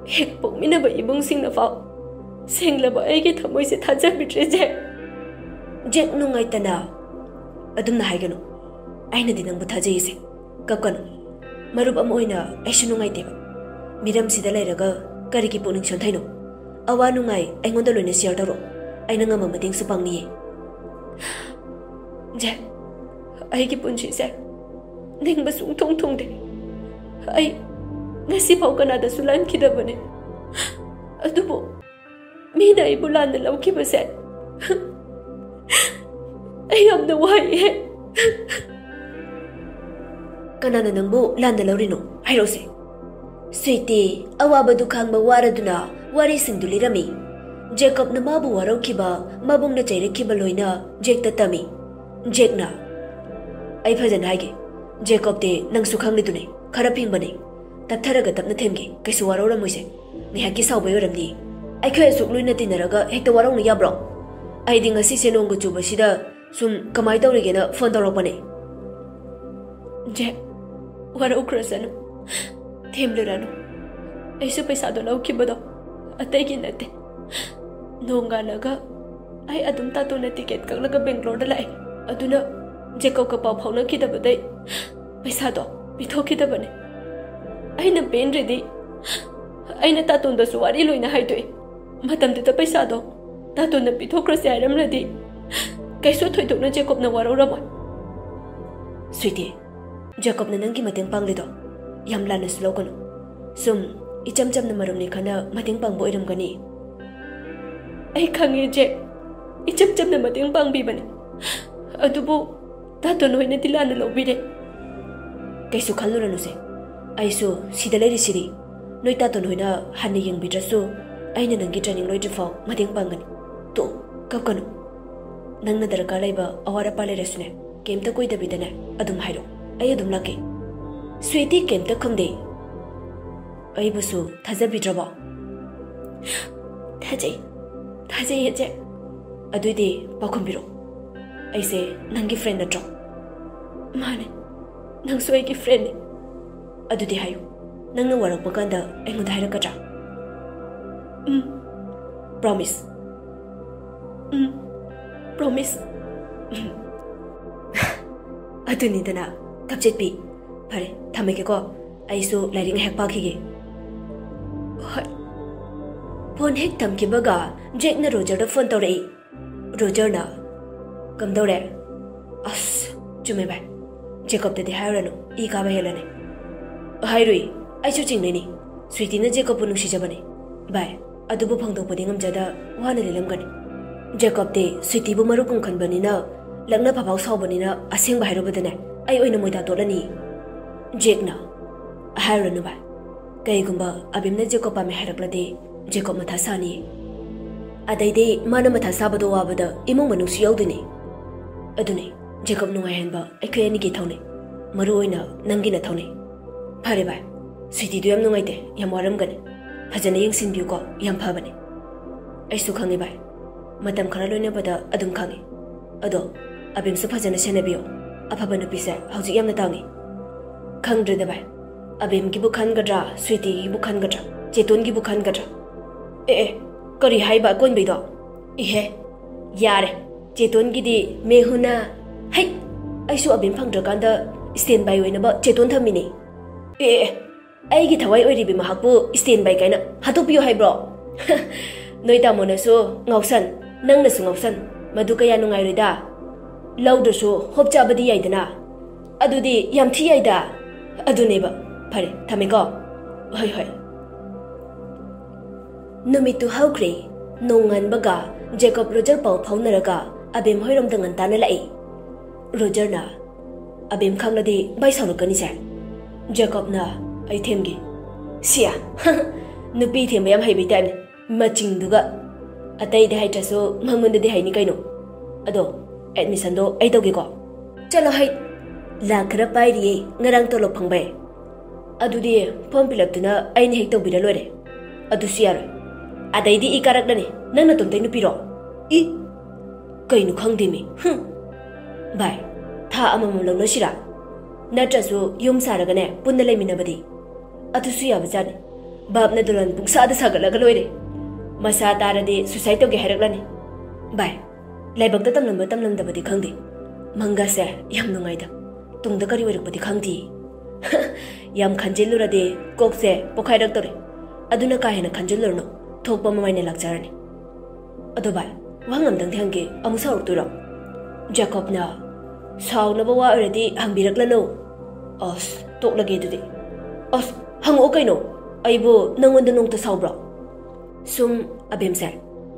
ꯍꯦꯛ ꯄꯣꯛꯃꯤꯟꯅꯕ ꯏꯕꯨꯡꯁꯤꯡꯅ ꯐꯥꯎ ꯁꯦꯡꯂꯕ ꯑꯩꯒꯤ ꯊꯃꯣꯏꯁꯦ ꯊꯥꯖꯕꯤꯗ꯭ꯔꯦ, ꯖꯦꯛ꯫" ꯖꯦꯛ ꯅꯨꯡꯉꯥꯏꯇꯅ, "ꯑꯗꯨꯝꯅ ꯍꯥꯏꯒꯅꯨ꯫ ꯑꯩꯅꯗꯤ ꯅꯪꯕꯨ ꯊꯥꯖꯩꯁꯦ꯫ ꯀꯞꯀꯅꯨ꯫ ꯃꯔꯨꯞ ꯑꯃ ꯑꯣꯏꯅ ꯑꯩꯁꯨ ꯅꯨꯡꯉꯥꯏꯇꯦꯕ꯫ ꯃꯤꯔꯝꯁꯤꯗ ꯂꯩꯔꯒ ꯀꯔꯤꯒꯤ ꯄꯨꯛꯅꯤꯡ ꯁꯣꯟꯊꯩꯅꯣ? ꯑꯋꯥ ꯅꯨꯡꯉꯥꯏ ꯑꯩꯉꯣꯟꯗ ꯂꯣꯏꯅ ꯁꯤꯌꯔ ꯇꯧꯔꯣ꯫ ꯑꯩꯅ ꯉꯝꯕ ꯃꯇꯦꯡꯁꯨ ꯄꯥꯡꯅꯤꯌꯦ꯫" "ꯖꯦꯛ, ꯑꯩꯒꯤ ꯄꯨꯟꯁꯤꯁꯦ ꯅꯤꯡꯕ ꯁꯨꯡꯊꯨꯡ ꯊꯨꯡꯗꯦ꯫ ꯑꯩ ꯉꯁꯤꯐꯥꯎ ꯀꯅꯥꯗꯁꯨ ꯂꯥꯟꯈꯤꯗꯕꯅꯦ꯫ ꯑꯗꯨꯕꯨ ꯃꯤꯅ ꯑꯩꯕꯨ ꯂꯥꯟꯅ ꯂꯧꯈꯤꯕꯁꯦ ꯑꯩ ꯌꯥꯝꯅ ꯋꯥꯏꯑꯦ꯫" "ꯀꯅꯥꯅ ꯅꯪꯕꯨ ꯂꯥꯟꯅ ꯂꯧꯔꯤꯅꯣ? ꯍꯥꯏꯔꯛꯎꯁꯦ꯫" ꯁ꯭ꯋꯤꯇꯤ ꯑꯋꯥꯕꯗꯨ ꯈꯥꯡꯕ ꯋꯥꯔꯗꯨꯅ ꯋꯥꯔꯤꯁꯤꯡꯗꯨ ꯂꯤꯔꯝꯃꯤ꯫ ꯖꯦꯀꯣꯕꯅ ꯃꯥꯕꯨ ꯋꯥꯔꯧꯈꯤꯕ, ꯃꯕꯨꯡꯅ ꯆꯩꯔꯛꯈꯤꯕ ꯂꯣꯏꯅ ꯖꯦꯛꯇ ꯇꯝꯃꯤ꯫ ꯖꯦꯛꯅ, "ꯑꯩ ꯐꯖꯅ ꯍꯥꯏꯒꯦ꯫ ꯖꯦꯀꯣꯕꯇꯤ ꯅꯪꯁꯨ ꯈꯪꯂꯤꯗꯨꯅꯤ, ꯈꯔ ꯐꯤꯡꯕꯅꯤ꯫ ꯇꯞꯊꯔꯒ ꯇꯞꯅ ꯊꯦꯝꯒꯦ, ꯀꯩꯁꯨ ꯋꯥꯔꯧꯔꯝꯃꯣꯏꯁꯦ꯫ ꯉꯥꯏꯍꯥꯛꯀꯤ ꯁꯥꯎꯕꯩ ꯑꯣꯏꯔꯝꯅꯤ꯫ ꯑꯩꯈꯣꯏ ꯑꯁꯨꯛ ꯂꯨꯅ ꯇꯤꯟꯅꯔꯒ ꯍꯦꯛꯇ ꯋꯥꯔꯧꯅ ꯌꯥꯕ꯭ꯔꯣ? ꯑꯩꯗꯤ ꯉꯁꯤꯁꯦ ꯅꯣꯡꯒ ꯆꯨꯕꯁꯤꯗ ꯁꯨꯝ ꯀꯃꯥꯏ ꯇꯧꯔꯤꯒꯦꯅ ꯐꯣꯟ ꯇꯧꯔꯛꯄꯅꯦ꯫" "ꯖꯦꯛ, ꯋꯥꯔꯧꯈ꯭ꯔꯁꯅꯨ, ꯊꯦꯝꯂꯨꯔꯅꯨ꯫ ꯑꯩꯁꯨ ꯄꯩꯁꯥꯗꯣ ꯂꯧꯈꯤꯕꯗꯣ ꯑꯇꯩꯒꯤ ꯅꯠꯇꯦ꯫ ꯅꯣꯡꯉꯥꯜꯂꯒ ꯑꯩ ꯑꯗꯨꯝ ꯇꯥꯇꯣꯟꯅ ꯇꯤꯀꯦꯠ ꯀꯛꯂꯒ ꯕꯦꯡꯒ꯭ꯂꯣꯔꯗ ꯂꯥꯛꯑꯦ꯫ ꯑꯗꯨꯅ ꯖꯦꯀꯣꯕꯀ ꯄꯥꯎ ꯐꯥꯎꯅꯈꯤꯗꯕꯗꯩ ꯄꯩꯁꯥꯗꯣ ꯄꯤꯊꯣꯛꯈꯤꯗꯕꯅꯦ꯫ ꯑꯩꯅ ꯄꯦꯟꯗ꯭ꯔꯤꯗꯤ ꯑꯩꯅ ꯇꯥꯇꯣꯟꯗꯁꯨ ꯋꯥꯔꯤ ꯂꯣꯏꯅ ꯍꯥꯏꯗꯣꯛꯑꯦ꯫ ꯃꯇꯝꯗꯨꯗ ꯄꯩꯁꯥꯗꯣ ꯇꯥꯇꯣꯟꯅ ꯄꯤꯊꯣꯛꯈ꯭ꯔꯁꯦ ꯍꯥꯏꯔꯝꯂꯗꯤ ꯀꯩꯁꯨ ꯊꯣꯏꯗꯣꯛꯅ ꯖꯦꯀꯣꯕꯅ ꯋꯥꯔꯧꯔꯝꯃꯣꯏ꯫" "ꯁ꯭ꯋꯤꯇꯤ, ꯖꯦꯀꯣꯕꯅ ꯅꯪꯒꯤ ꯃꯇꯦꯡ ꯄꯥꯡꯂꯤꯗꯣ ꯌꯥꯝ ꯂꯥꯟꯅꯁꯨ ꯂꯧꯒꯅꯨ꯫ ꯁꯨꯝ ꯏꯆꯝ ꯆꯝꯅ ꯃꯔꯨꯞꯅꯤ ꯈꯟꯅ ꯃꯇꯦꯡ ꯄꯥꯡꯕ ꯑꯣꯏꯔꯝꯒꯅꯤ꯫" "ꯑꯩ ꯈꯪꯉꯦ, ꯖꯦꯛ꯫ ꯏꯆꯝ ꯆꯝꯅ ꯃꯇꯦꯡ ꯄꯥꯡꯕꯤꯕꯅꯤ꯫ ꯑꯗꯨꯕꯨ ꯇꯥꯇꯣꯟ ꯍꯣꯏꯅꯗꯤ ꯂꯥꯟꯅ ꯂꯧꯕꯤꯔꯦ꯫" "ꯀꯩꯁꯨ ꯈꯜꯂꯨꯔꯅꯨꯁꯦ꯫ ꯑꯩꯁꯨ ꯁꯤꯗ ꯂꯩꯔꯤꯁꯤꯗꯤ꯫ ꯅꯣꯏ ꯇꯥꯇꯣꯟ ꯍꯣꯏꯅ ꯍꯟꯅ ꯌꯦꯡꯕꯤꯗ꯭ꯔꯁꯨ ꯑꯩꯅ ꯅꯪꯒꯤ ꯇ꯭ꯔꯦꯅꯤꯡ ꯂꯣꯏꯗ꯭ꯔꯤꯐꯥꯎ ꯃꯇꯦꯡ ꯄꯥꯡꯒꯅꯤ꯫ ꯇꯣꯛꯑꯣ, ꯀꯞꯀꯅꯨ꯫ ꯅꯪꯅ ꯗꯔꯀꯥꯔ ꯂꯩꯕ ꯑꯋꯥꯠ ꯑꯄꯥ ꯂꯩꯔꯁꯨꯅꯦ, ꯀꯩꯝꯇ ꯀꯣꯏꯗꯕꯤꯗꯅꯦ ꯑꯗꯨꯝ ꯍꯥꯏꯔꯛꯑꯣ꯫ ꯑꯩ ꯑꯗꯨꯝ ꯂꯥꯛꯀꯦ꯫" ꯁ꯭ꯋꯤꯇꯤ ꯀꯩꯝꯇ ꯈꯨꯝꯗꯦ꯫ "ꯑꯩꯕꯨꯁꯨ ꯊꯥꯖꯕꯤꯗ꯭ꯔꯕꯣ?" "ꯊꯥꯖꯩ, ꯊꯥꯖꯩꯌꯦ, ꯆꯦ꯫ ꯑꯗꯨꯏꯗꯤ ꯄꯥꯎꯈꯨꯝ ꯄꯤꯔꯛꯑꯣ꯫ ꯑꯩꯁꯦ ꯅꯪꯒꯤ friend ꯅꯠꯇ꯭ꯔꯣ? ꯃꯥꯅꯦ, ꯅꯪꯁꯨ ꯑꯩꯒꯤ friendꯅꯦ꯫ ꯑꯗꯨꯗꯤ ꯍꯥꯏꯌꯨ, ꯅꯪꯅ ꯋꯥꯔꯛꯄ ꯀꯥꯟꯗ ꯑꯩꯉꯣꯟꯗ ꯍꯥꯏꯔꯛꯀꯗ꯭ꯔꯥ? ꯎꯝ, promise꯫ ꯎꯝ, promise꯫ ꯑꯗꯨꯅꯤꯗꯅ, ꯀꯞꯆꯦꯠꯄꯤ꯫ ꯐꯔꯦ, ꯊꯝꯃꯒꯦꯀꯣ꯫ ꯑꯩꯁꯨ ꯂꯥꯏꯔꯤꯛ ꯉꯥꯏꯍꯥꯛ ꯄꯥꯈꯤꯒꯦ꯫ ꯍꯣꯏ꯫ ꯐꯣꯟ ꯍꯦꯛ ꯊꯝꯈꯤꯕꯒ ꯖꯦꯛꯅ ꯔꯣꯖꯔꯗ ꯐꯣꯟ ꯇꯧꯔꯛꯏ꯫ ꯔꯣꯖꯔꯅ, "ꯀꯝꯗꯧꯔꯦ?" "ꯑꯁ, ꯆꯨꯝꯃꯦ ꯚꯥꯏ, ꯖꯦꯀꯣꯕꯇꯗꯤ ꯍꯥꯏꯔꯨꯔꯅꯨ, ꯏ ꯀꯥꯕ ꯍꯦꯜꯂꯅꯤ꯫" "ꯍꯥꯏꯔꯨꯏ, ꯑꯩꯁꯨ ꯆꯤꯡꯅꯩꯅꯤ꯫ ꯁ꯭ꯋꯤꯇꯤꯅ ꯖꯦꯀꯣꯕꯄꯨ ꯅꯨꯡꯁꯤꯖꯕꯅꯤ꯫ ꯚꯥꯏ, ꯑꯗꯨꯕꯨ ꯐꯣꯡꯗꯣꯛꯄꯗꯤ ꯉꯝꯖꯗ ꯋꯥꯅ ꯂꯩꯔꯝꯒꯅꯤ꯫ ꯖꯦꯀꯣꯕꯇꯤ ꯁ꯭ꯋꯤꯇꯤꯕꯨ ꯃꯔꯨꯞꯀꯨꯝ ꯈꯟꯕꯅꯤꯅ, ꯂꯛꯅ ꯐꯥꯐꯥꯎ ꯁꯥꯎꯕꯅꯤꯅ ꯑꯁꯦꯡꯕ ꯍꯥꯏꯔꯨꯕꯗꯅꯦ, ꯑꯩ ꯑꯣꯏꯅ ꯃꯣꯏꯗꯥ ꯇꯣꯠꯂꯅꯤ꯫" ꯖꯦꯛꯅ, "ꯍꯥꯏꯔꯨꯔꯅꯨ ꯚꯥꯏ, ꯀꯩꯒꯨꯝꯕ ꯑꯕꯤꯝꯅ ꯖꯦꯀꯣꯕ ꯄꯥꯝꯃꯦ ꯍꯥꯏꯔꯛꯂꯗꯤ ꯖꯦꯀꯣꯕ ꯃꯊꯥ ꯁꯥꯅꯤ꯫ ꯑꯗꯩꯗꯤ ꯃꯥꯅ ꯃꯊꯥ ꯁꯥꯕꯗꯣ ꯋꯥꯕꯗ ꯏꯃꯨꯡ ꯃꯅꯨꯡꯁꯨ ꯌꯥꯎꯗꯣꯏꯅꯤ꯫ ꯑꯗꯨꯅꯤ, ꯖꯦꯀꯣꯕ ꯅꯨꯡꯉꯥꯏꯍꯟꯕ ꯑꯩꯈꯣꯏ ꯑꯅꯤꯒꯤ ꯊꯧꯅꯤ, ꯃꯔꯨ ꯑꯣꯏꯅ ꯅꯪꯒꯤ ꯅꯊꯧꯅꯤ꯫ ꯐꯔꯦ ꯚꯥꯏ, ꯁ꯭ꯋꯤꯇꯤꯗꯨ ꯌꯥꯝ ꯅꯨꯡꯉꯥꯏꯇꯦ, ꯌꯥꯝ ꯋꯥꯔꯝꯒꯅꯤ꯫ ꯐꯖꯅ ꯌꯦꯡꯁꯤꯟꯕꯤꯌꯨꯀꯣ, ꯌꯥꯝ ꯐꯕꯅꯤ꯫" "ꯑꯩꯁꯨ ꯈꯪꯉꯤ ꯚꯥꯏ, ꯃꯇꯝ ꯈꯔ ꯂꯣꯏꯅꯕꯗ ꯑꯗꯨꯝ ꯈꯪꯉꯤ꯫ ꯑꯗꯣ ꯑꯕꯤꯝꯁꯨ ꯐꯖꯅ ꯁꯦꯟꯅꯕꯤꯌꯨ꯫ ꯑꯐꯕ ꯅꯨꯄꯤꯁꯦ ꯍꯧꯖꯤꯛ ꯌꯥꯝꯅ ꯇꯥꯡꯉꯤ꯫" "ꯈꯪꯗ꯭ꯔꯦꯗ ꯚꯥꯏ, ꯑꯕꯤꯝꯒꯤꯕꯨ ꯈꯟꯒꯗ꯭ꯔꯥ, ꯁ꯭ꯋꯤꯇꯤꯒꯤꯕꯨ ꯈꯟꯒꯗ꯭ꯔꯥ, ꯆꯦꯇꯣꯟꯒꯤꯕꯨ ꯈꯟꯒꯗ꯭ꯔꯥ?" "ꯑꯦ ꯑꯦ, ꯀꯔꯤ ꯍꯥꯏꯕ ꯑꯀꯣꯟꯕꯩꯗꯣ?" "ꯏꯍꯦ, ꯌꯥꯔꯦ, ꯆꯦꯇꯣꯟꯒꯤꯗꯤ ꯃꯦꯍꯨꯅ꯫" "ꯍꯩ, ꯑꯩꯁꯨ ꯑꯕꯤꯝ ꯐꯪꯗ꯭ꯔꯀꯥꯟꯗ stand by ꯑꯣꯏꯅꯕ ꯆꯦꯇꯣꯟ ꯊꯝꯃꯤꯅꯦ꯫" "ꯑꯦ ꯑꯦ, ꯑꯩꯒꯤ ꯊꯋꯥꯏ ꯑꯣꯏꯔꯤꯕꯤ ꯃꯍꯥꯛꯄꯨ stand by ꯀꯥꯏꯅ ꯍꯥꯠꯇꯣꯛꯄꯤꯌꯨ ꯍꯥꯏꯕ꯭ꯔꯣ?" "ꯅꯣꯏ ꯇꯥꯃꯣꯅꯁꯨ ꯉꯥꯎꯁꯟ, ꯅꯪꯅꯁꯨ ꯉꯥꯎꯁꯟ, ꯃꯗꯨ ꯀꯌꯥ ꯅꯨꯡꯉꯥꯏꯔꯣꯏꯗ꯫ ꯂꯧꯗ꯭ꯔꯁꯨ ꯍꯣꯞ ꯆꯥꯕꯗꯤ ꯌꯥꯏꯗꯅ꯫ ꯑꯗꯨꯗꯤ ꯌꯥꯝ ꯊꯤ ꯌꯥꯏꯗ꯫ ꯑꯗꯨꯅꯦꯕ꯫ ꯐꯔꯦ, ꯊꯝꯃꯦꯀꯣ꯫" "ꯍꯣꯏ, ꯍꯣꯏ꯫" ꯅꯨꯃꯤꯠꯇꯨ ꯍꯧꯈ꯭ꯔꯦ꯫ ꯅꯣꯡꯉꯥꯟꯕꯒ ꯖꯦꯀꯣꯕ ꯔꯣꯖꯔ ꯄꯥꯎ ꯐꯥꯎꯅꯔꯒ ꯑꯕꯦꯝ ꯍꯣꯏꯔꯣꯝꯗ ꯉꯟꯇꯥꯅ ꯂꯥꯛꯏ꯫ ꯔꯣꯖꯔꯅ, "ꯑꯕꯦꯝ ꯈꯪꯂꯗꯤ ꯚꯥꯏ ꯁꯥꯎꯔꯛꯀꯅꯤꯁꯦ꯫" ꯖꯦꯀꯣꯕꯅ, "ꯑꯩ ꯊꯦꯝꯒꯦ꯫" "ꯁꯤꯌꯥ, ꯅꯨꯄꯤ ꯊꯦꯝꯕ ꯌꯥꯝ ꯍꯩꯕꯩ ꯇꯥꯏꯞꯅꯤ, ꯃꯆꯤꯡꯗꯨꯒ꯫ ꯑꯇꯩꯗꯤ ꯍꯩꯇ꯭ꯔꯁꯨ ꯃꯉꯣꯟꯗꯗꯤ ꯍꯩꯅꯤ ꯀꯩꯅꯣ꯫ ꯑꯗꯣ admissionꯗꯣ ꯑꯩ ꯇꯧꯒꯦꯀꯣ꯫" "ꯆꯠꯂꯣ ꯍꯩ, ꯂꯥꯛ ꯈꯔ ꯄꯥꯏꯔꯤꯌꯦ, ꯉꯔꯥꯡ ꯇꯣꯂꯣꯞ ꯐꯪꯕꯩ꯫ ꯑꯗꯨꯗꯤ form fill upꯇꯨꯅ ꯑꯩꯅ ꯍꯦꯛ ꯇꯧꯕꯤꯔ ꯂꯣꯏꯔꯦ꯫" "ꯑꯗꯨꯁꯨ ꯌꯥꯔꯣꯏ꯫ ꯑꯗꯩꯗꯤ ꯏ ꯀꯥꯔꯛꯂꯅꯤ꯫ ꯅꯪ ꯅꯇꯣꯝꯇꯩ ꯅꯨꯄꯤꯔꯣ? ꯏ, ꯀꯩꯅꯣ ꯈꯪꯗꯦꯃꯤ꯫ ꯍꯨꯝ꯫ ꯚꯥꯏ, ꯊꯥ ꯑꯃꯃꯝ ꯂꯧꯅꯁꯤꯔꯥ? ꯅꯠꯇ꯭ꯔꯁꯨ ꯌꯨꯝ ꯁꯥꯔꯒꯅꯦ ꯄꯨꯟꯅ ꯂꯩꯃꯤꯟꯅꯕꯗꯤ? ꯑꯗꯨꯁꯨ ꯌꯥꯕꯖꯥꯠꯅꯤ꯫ ꯕꯥꯞꯅ ꯗꯣꯂꯥꯟ ꯄꯨꯡꯁꯥꯗ ꯁꯥꯒꯠꯂꯒ ꯂꯣꯏꯔꯦ꯫ ꯃꯁꯥ ꯇꯥꯔꯗꯤ suicide ꯇꯧꯒꯦ ꯍꯥꯏꯔꯛꯂꯅꯤ꯫ ꯚꯥꯏ, ꯂꯥꯏꯕꯛꯇ ꯇꯝꯂꯝꯕ ꯇꯝꯂꯝꯗꯕꯗꯤ ꯈꯪꯗꯦ, ꯃꯪꯒꯁꯦ ꯌꯥꯝ ꯅꯨꯡꯉꯥꯏꯗ꯫ ꯇꯨꯡꯗ ꯀꯔꯤ ꯑꯣꯏꯔꯛꯄꯗꯤ ꯈꯪꯗꯦ꯫ ꯌꯥꯝ ꯈꯟꯖꯤꯜꯂꯨꯔꯗꯤ ꯀꯣꯛꯁꯦ ꯄꯣꯛꯈꯥꯏꯔꯛꯇꯧꯔꯦ꯫ ꯑꯗꯨꯅ ꯀꯥ ꯍꯦꯟꯅ ꯈꯟꯖꯤꯜꯂꯨꯔꯅꯨ, ꯊꯣꯛꯄ ꯃꯃꯥꯏꯅ ꯂꯥꯛꯆꯔꯅꯤ꯫ ꯑꯗꯣ ꯚꯥꯏ, ꯋꯥꯍꯪ ꯑꯝꯇꯪꯗꯤ ꯍꯪꯒꯦ, ꯑꯃꯨꯛ ꯁꯥꯎꯔꯛꯇꯣꯏꯔꯣ? ꯖꯦꯀꯣꯕꯅ, ꯁꯥꯎꯅꯕ ꯋꯥ ꯑꯣꯏꯔꯗꯤ ꯍꯪꯕꯤꯔꯛꯂꯅꯨ꯫ ꯑꯁ, ꯇꯣꯛꯂꯒꯦ ꯑꯗꯨꯗꯤ꯫ ꯑꯁ, ꯍꯪꯉꯛꯑꯣ ꯀꯩꯅꯣ, ꯑꯩꯕꯨ ꯅꯪꯉꯣꯟꯗ ꯅꯣꯡꯇ ꯁꯥꯎꯕ꯭ꯔꯣ? ꯁꯨꯝ, ꯑꯕꯦꯝꯁꯦ,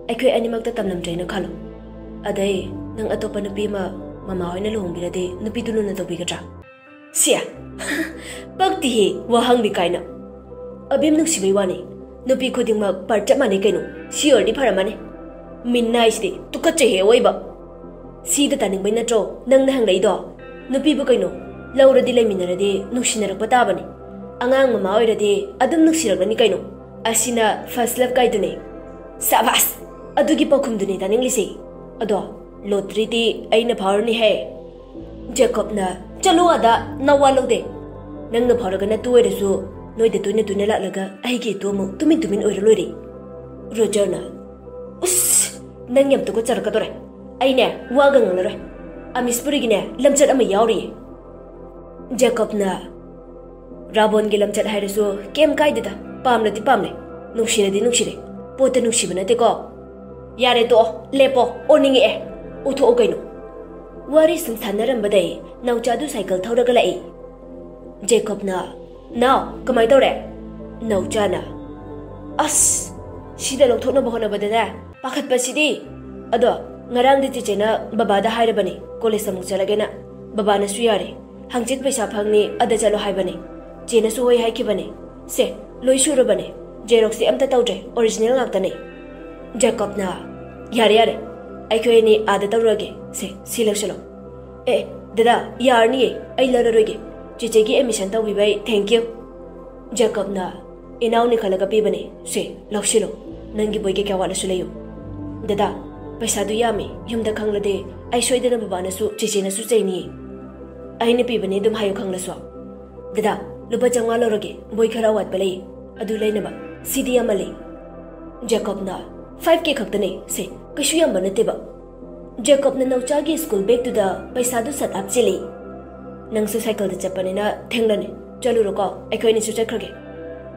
ꯑꯩꯈꯣꯏ ꯑꯅꯤꯃꯛꯇ ꯇꯝꯂꯝꯗ꯭ꯔꯦꯅ ꯈꯜꯂꯣ꯫ ꯑꯗꯩ ꯅꯪ ꯑꯇꯣꯞꯄ ꯅꯨꯄꯤ ꯑꯃ ꯃꯃꯥ ꯍꯣꯏꯅ ꯂꯨꯍꯣꯡꯕꯤꯔꯗꯤ ꯅꯨꯄꯤꯗꯨ ꯂꯨꯅ ꯇꯧꯕꯤꯒꯗ꯭ꯔꯥ? ꯁꯤꯌꯥ, ꯄꯛꯇꯤꯍꯦ ꯋꯥꯍꯪꯗꯤ ꯀꯥꯏꯅ꯫ ꯑꯕꯦꯝ ꯅꯨꯡꯁꯤꯕꯩ ꯋꯥꯅꯤ, ꯅꯨꯄꯤ ꯈꯨꯗꯤꯡꯃꯛ part ꯆꯞ ꯃꯥꯟꯅꯩ ꯀꯩꯅꯣ꯫ ꯁꯤ ꯑꯣꯏꯔꯗꯤ ꯐꯔꯝꯃꯅꯤ꯫ ꯃꯤꯟ ꯅꯥꯏꯁꯤꯗꯤ ꯇꯨꯀꯠꯆꯩꯍꯦ ꯑꯑꯣꯏꯕ꯫ ꯁꯤꯗ ꯇꯥꯅꯤꯡꯕꯩ ꯅꯠꯇ꯭ꯔꯣ ꯅꯪꯅ ꯍꯪꯂꯛꯏꯗꯣ? ꯅꯨꯄꯤꯕꯨ ꯀꯩꯅꯣ, ꯂꯧꯔꯗꯤ ꯂꯩꯃꯤꯟꯅꯔꯗꯤ ꯅꯨꯡꯁꯤꯅꯔꯛꯄ ꯇꯥꯕꯅꯤ꯫ ꯑꯉꯥꯡ ꯃꯃꯥ ꯑꯣꯏꯔꯗꯤ ꯑꯗꯨꯝ ꯅꯨꯡꯁꯤꯔꯛꯂꯅꯤ ꯀꯩꯅꯣ꯫ ꯑꯁꯤꯅ first love ꯀꯥꯏꯗꯨꯅꯦ꯫ ꯁꯥꯕꯥꯁ! ꯑꯗꯨꯒꯤ ꯄꯥꯎꯈꯨꯝꯗꯨꯅꯦ ꯇꯥꯅꯤꯡꯂꯤꯁꯦ꯫ ꯑꯗꯣ lotteryꯗꯤ ꯑꯩꯅ ꯐꯥꯎꯔꯅꯤꯍꯦ꯫ ꯖꯦꯀꯣꯕꯅ, ꯆꯠꯂꯣ ꯑꯥꯗ, ꯅꯋꯥ ꯂꯧꯗꯦ꯫ ꯅꯪꯅ ꯐꯥꯎꯔꯒꯅ ꯇꯣꯏꯔꯁꯨ, ꯅꯣꯏꯗ ꯇꯣꯏꯅ ꯇꯣꯏꯅ ꯂꯥꯛꯂꯒ ꯑꯩꯒꯤ ꯏꯇꯨ ꯑꯃꯨꯛ ꯇꯨꯃꯤꯟ ꯇꯨꯃꯤꯟ ꯑꯣꯏꯔ ꯂꯣꯏꯔꯦ꯫ ꯔꯣꯖꯔꯅ, ꯎꯁ! ꯅꯪ ꯌꯥꯝ ꯇꯨꯀꯠꯆꯔꯛꯀꯗꯧꯔꯦ꯫ ꯑꯩꯅꯦ, ꯋꯥꯒ ꯉꯥꯡꯂꯔꯣꯏ꯫ ꯑꯃꯤꯁꯄꯨꯔꯤꯒꯤꯅꯦ, ꯂꯝꯆꯠ ꯑꯃ ꯌꯥꯎꯔꯤꯌꯦ꯫ ꯖꯦꯀꯣꯕꯅ, ꯔꯥꯕꯣꯟꯒꯤ ꯂꯝꯆꯠ ꯍꯥꯏꯔꯁꯨ ꯀꯩꯝ ꯀꯥꯏꯗꯦꯗ, ꯄꯥꯝꯂꯗꯤ ꯄꯥꯝꯂꯦ, ꯅꯨꯡꯁꯤꯔꯗꯤ ꯅꯨꯡꯁꯤꯔꯦ, ꯄꯣꯠꯇ ꯅꯨꯡꯁꯤꯕ ꯅꯠꯇꯦꯀꯣ꯫ ꯌꯥꯔꯦ ꯇꯣꯛꯑꯣ, ꯂꯦꯞꯄꯣ, ꯑꯣꯟꯅꯤꯡꯉꯛꯑꯦ, ꯎꯊꯣꯛꯑꯣ ꯀꯩꯅꯣ꯫ ꯋꯥꯔꯤ ꯁꯨꯝ ꯁꯥꯟꯅꯔꯝꯕꯗꯩ ꯅꯥꯎꯆꯥꯗꯨ ꯁꯥꯏꯀꯜ ꯊꯧꯔꯒ ꯂꯥꯛꯏ꯫ ꯖꯦꯀꯣꯕꯅ, ꯅꯥꯎ, ꯀꯃꯥꯏ ꯇꯧꯔꯦ? ꯅꯥꯎꯆꯥꯅ, ꯑꯁ, ꯁꯤꯗ ꯂꯧꯊꯣꯛꯅꯕ ꯍꯣꯠꯅꯕꯗꯅꯦ, ꯄꯥꯈꯠꯄꯁꯤꯗꯤ꯫ ꯑꯗꯣ ꯉꯔꯥꯡꯗꯤ ꯆꯦꯆꯦꯅ ꯕꯕꯥꯗ ꯍꯥꯏꯔꯕꯅꯤ, ꯀꯣꯂꯦꯖ ꯑꯃꯨꯛ ꯆꯠꯂꯒꯦꯅ꯫ ꯕꯕꯥꯅꯁꯨ ꯌꯥꯔꯦ, ꯍꯪꯆꯤꯠ ꯄꯩꯁꯥ ꯐꯪꯅꯤ, ꯑꯗ ꯆꯠꯂꯣ ꯍꯥꯏꯕꯅꯤ꯫ ꯆꯦꯅꯁꯨ ꯍꯣꯏ ꯍꯥꯏꯈꯤꯕꯅꯤ꯫ ꯁꯦ, ꯂꯣꯏ ꯁꯨꯔꯕꯅꯤ꯫ ꯖꯦꯔꯣꯛꯁꯇꯤ ꯑꯝꯇ ꯇꯧꯗ꯭ꯔꯦ, ꯑꯣꯔꯤꯖꯤꯅꯦꯜ ꯉꯥꯛꯇꯅꯤ꯫ ꯖꯦꯀꯣꯕꯅ, ꯌꯥꯔꯦ, ꯌꯥꯔꯦ, ꯑꯩꯈꯣꯏ ꯑꯅꯤ ꯑꯥꯗ ꯇꯧꯔꯨꯔꯒꯦ꯫ ꯁꯦ, ꯁꯤ ꯂꯧꯁꯤꯜꯂꯣ꯫ ꯑꯦ, ꯗꯗꯥ, ꯌꯥꯔꯅꯤꯌꯦ, ꯑꯩ ꯂꯧꯔꯔꯣꯏꯒꯦ꯫ ꯆꯦꯆꯦꯒꯤ ꯑꯦꯗꯃꯤꯁꯟ ꯇꯧꯕꯤꯕꯩ thank you꯫ ꯖꯦꯀꯣꯕꯅ, ꯏꯅꯥꯎꯅꯤ ꯈꯜꯂꯒ ꯄꯤꯕꯅꯦ, ꯁꯦ, ꯂꯧꯁꯤꯜꯂꯣ꯫ ꯅꯪꯒꯤ ꯕꯣꯏ ꯀꯩꯀꯥ ꯋꯥꯠꯂꯁꯨ ꯂꯩꯌꯨ꯫ ꯗꯗꯥ, ꯄꯩꯁꯥꯗꯨ ꯌꯥꯝꯃꯤ, ꯌꯨꯝꯗ ꯈꯪꯂꯗꯤ ꯑꯩ ꯁꯣꯏꯗꯅ ꯕꯕꯥꯅꯁꯨ ꯆꯦꯆꯦꯅꯁꯨ ꯆꯩꯅꯤꯌꯦ꯫ ꯑꯩꯅ ꯄꯤꯕꯅꯤ ꯑꯗꯨꯝ ꯍꯥꯏꯌꯨ ꯈꯪꯂꯁꯨ꯫ ꯗꯗꯥ, ꯂꯨꯄꯥ ꯆꯥꯝꯃꯉꯥ ꯂꯧꯔꯒꯦ, ꯕꯣꯏ ꯈꯔ ꯑꯋꯥꯠꯄ ꯂꯩ, ꯑꯗꯨ ꯂꯩꯅꯕ꯫ ꯁꯤꯗꯤ ꯌꯥꯝꯃꯜꯂꯤ꯫ ꯖꯦꯀꯣꯕꯅ, "ꯐꯥꯏꯚ ꯀꯦ ꯈꯛꯇꯅꯦ ꯁꯦ, ꯀꯩꯁꯨ ꯌꯥꯝꯕ ꯅꯠꯇꯦꯕ"꯫ ꯖꯦꯀꯣꯕꯅ ꯅꯧꯆꯥꯒꯤ ꯁ꯭ꯀꯨꯜ ꯕꯦꯒꯇꯨꯗ ꯄꯩꯁꯥꯗꯨ ꯁꯠ ꯍꯥꯞꯆꯤꯜꯂꯤ꯫ "ꯅꯪꯁꯨ ꯁꯥꯏꯀꯜꯗ ꯆꯠꯄꯅꯤꯅ ꯊꯦꯡꯂꯅꯤ, ꯆꯠꯂꯨꯔꯣꯀꯣ, ꯑꯩꯈꯣꯏ ꯑꯅꯤꯁꯨ ꯆꯠꯈ꯭ꯔꯒꯦ"꯫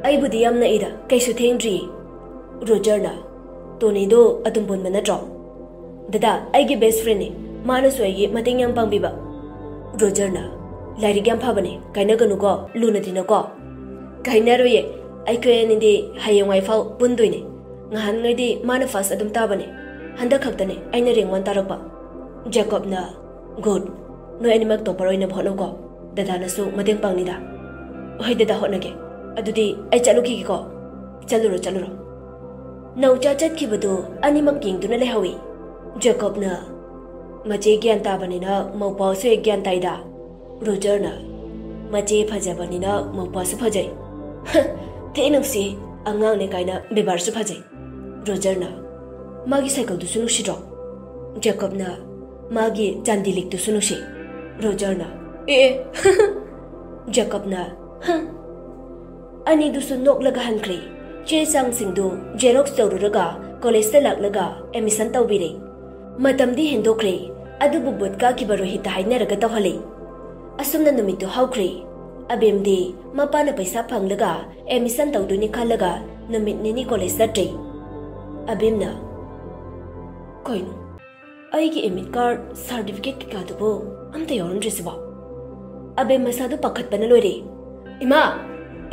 "ꯑꯩꯕꯨꯗꯤ ꯌꯥꯝ ꯅꯛꯏꯗ, ꯀꯩꯁꯨ ꯊꯦꯡꯗ꯭ꯔꯤꯌꯦ"꯫ ꯔꯣꯖꯔꯅ, "ꯇꯣꯅꯤꯗꯣ ꯑꯗꯨꯝ ꯄꯨꯟꯕ ꯅꯠꯇ꯭ꯔꯣ?" "ꯗꯗꯥ, ꯑꯩꯒꯤ ꯕꯦꯁ ꯐ꯭ꯔꯦꯟꯅꯤ, ꯃꯥꯅꯁꯨ ꯑꯩꯒꯤ ꯃꯇꯦꯡ ꯌꯥꯝ ꯄꯥꯡꯕꯤꯕ"꯫ ꯔꯣꯖꯔꯅ, "ꯂꯥꯏꯔꯤꯛ ꯌꯥꯝ ꯐꯕꯅꯦ, ꯀꯥꯏꯅꯒꯅꯨꯀꯣ, ꯂꯨꯅ ꯇꯤꯟꯅꯧꯀꯣ"꯫ "ꯀꯥꯏꯅꯔꯣꯏꯌꯦ, ꯑꯩꯈꯣꯏ ꯑꯅꯤꯗꯤ ꯍꯌꯦꯡꯋꯥꯏꯐꯥꯎ ꯄꯨꯟꯗꯣꯏꯅꯦ꯫ ꯉꯍꯥꯟꯉꯩꯗꯤ ꯃꯥꯅ ꯐꯥꯔꯁ ꯑꯗꯨꯝ ꯇꯥꯕꯅꯦ, ꯍꯟꯗꯛ ꯈꯛꯇꯅꯦ ꯑꯩꯅ ꯔꯦꯡ ꯋꯥꯟ ꯇꯥꯔꯛꯄ"꯫ ꯖꯦꯀꯣꯕꯅ, "ꯒꯨꯗ, ꯅꯣꯏ ꯑꯅꯤꯃꯛ ꯇꯣꯄꯔ ꯑꯣꯏꯅꯕ ꯍꯣꯠꯅꯧꯀꯣ, ꯗꯗꯥꯅꯁꯨ ꯃꯇꯦꯡ ꯄꯥꯡꯅꯤꯗ"꯫ "ꯍꯣꯏ ꯗꯗꯥ, ꯍꯣꯠꯅꯒꯦ꯫ ꯑꯗꯨꯗꯤ ꯑꯩ ꯆꯠꯂꯨꯈꯤꯒꯦꯀꯣ"꯫ "ꯆꯠꯂꯨꯔꯣ, ꯆꯠꯂꯨꯔꯣ"꯫ ꯅꯧꯆꯥ ꯆꯠꯈꯤꯕꯗꯨ ꯑꯅꯤꯃꯛ ꯌꯦꯡꯗꯨꯅ ꯂꯩꯍꯧꯏ꯫ ꯖꯦꯀꯣꯕꯅ, "ꯃꯆꯦ ꯒ꯭ꯌꯥꯟ ꯇꯥꯕꯅꯤꯅ ꯃꯧꯄꯥꯁꯨ ꯍꯦꯛ ꯒ꯭ꯌꯥꯟ ꯇꯥꯏꯗ"꯫ ꯔꯣꯖꯔꯅ, "ꯃꯆꯦ ꯐꯖꯕꯅꯤꯅ ꯃꯧꯄꯥꯁꯨ ꯐꯖꯩ"꯫ "ꯊꯤ ꯅꯨꯡꯁꯤ, ꯑꯉꯥꯡꯅꯦ ꯀꯥꯏꯅ ꯕꯦꯕꯥꯔꯁꯨ ꯐꯖꯩ"꯫ ꯔꯣꯖꯔꯅ, "ꯃꯥꯒꯤ ꯁꯥꯏꯀꯜꯗꯨꯁꯨ ꯅꯨꯡꯁꯤꯗ꯭ꯔꯣ?" ꯖꯦꯀꯣꯕꯅ, "ꯃꯥꯒꯤ ꯆꯥꯟꯗꯤ ꯂꯤꯛꯇꯨꯁꯨ ꯅꯨꯡꯁꯤ"꯫ ꯔꯣꯖꯔꯅ, "ꯑꯦ, ꯑꯦ"꯫ ꯖꯦꯀꯣꯕꯅ, "ꯍ"꯫ ꯑꯅꯤꯗꯨꯁꯨ ꯅꯣꯛꯂꯒ ꯍꯟꯈ꯭ꯔꯦ꯫ ꯆꯦ ꯆꯥꯡꯁꯤꯡꯗꯨ ꯖꯦꯔꯣꯛꯁ ꯇꯧꯔꯨꯔꯒ ꯀꯣꯂꯦꯖꯇ ꯂꯥꯛꯂꯒ ꯑꯦꯗꯃꯤꯁꯟ ꯇꯧꯕꯤꯔꯦ꯫ ꯃꯇꯝꯗꯤ ꯍꯦꯟꯗꯣꯛꯈ꯭ꯔꯦ, ꯑꯗꯨꯕꯨ ꯕꯣꯠ ꯀꯥꯈꯤꯕ ꯔꯣꯍꯤꯠꯇ ꯍꯥꯏꯅꯔꯒ ꯇꯧꯍꯜꯂꯦ꯫ ꯑꯁꯨꯝꯅ ꯅꯨꯃꯤꯠꯇꯨ ꯍꯧꯈ꯭ꯔꯦ꯫ ꯑꯕꯦꯝꯗꯤ ꯃꯄꯥꯅ ꯄꯩꯁꯥ ꯐꯪꯂꯒ ꯑꯦꯗꯃꯤꯁꯟ ꯇꯧꯗꯣꯏꯅꯤ ꯈꯜꯂꯒ ꯅꯨꯃꯤꯠ ꯅꯤꯅꯤ ꯀꯣꯂꯦꯖ ꯆꯠꯇ꯭ꯔꯦ꯫ ꯑꯕꯦꯝꯅ, "ꯀꯩꯅꯣ, ꯑꯩꯒꯤ ꯑꯦꯗꯃꯤꯠ ꯀꯥꯔꯗ, ꯁꯥꯔꯇꯤꯐꯤꯀꯦꯠ ꯀꯩꯀꯥꯗꯨꯕꯨ ꯑꯝꯇ ꯌꯥꯎꯔꯝꯗ꯭ꯔꯤꯁꯤꯕꯣ?" ꯑꯕꯦꯝ ꯃꯁꯥꯗꯨ ꯄꯥꯈꯠꯄꯅ ꯂꯣꯏꯔꯦ꯫ "ꯏꯃꯥ!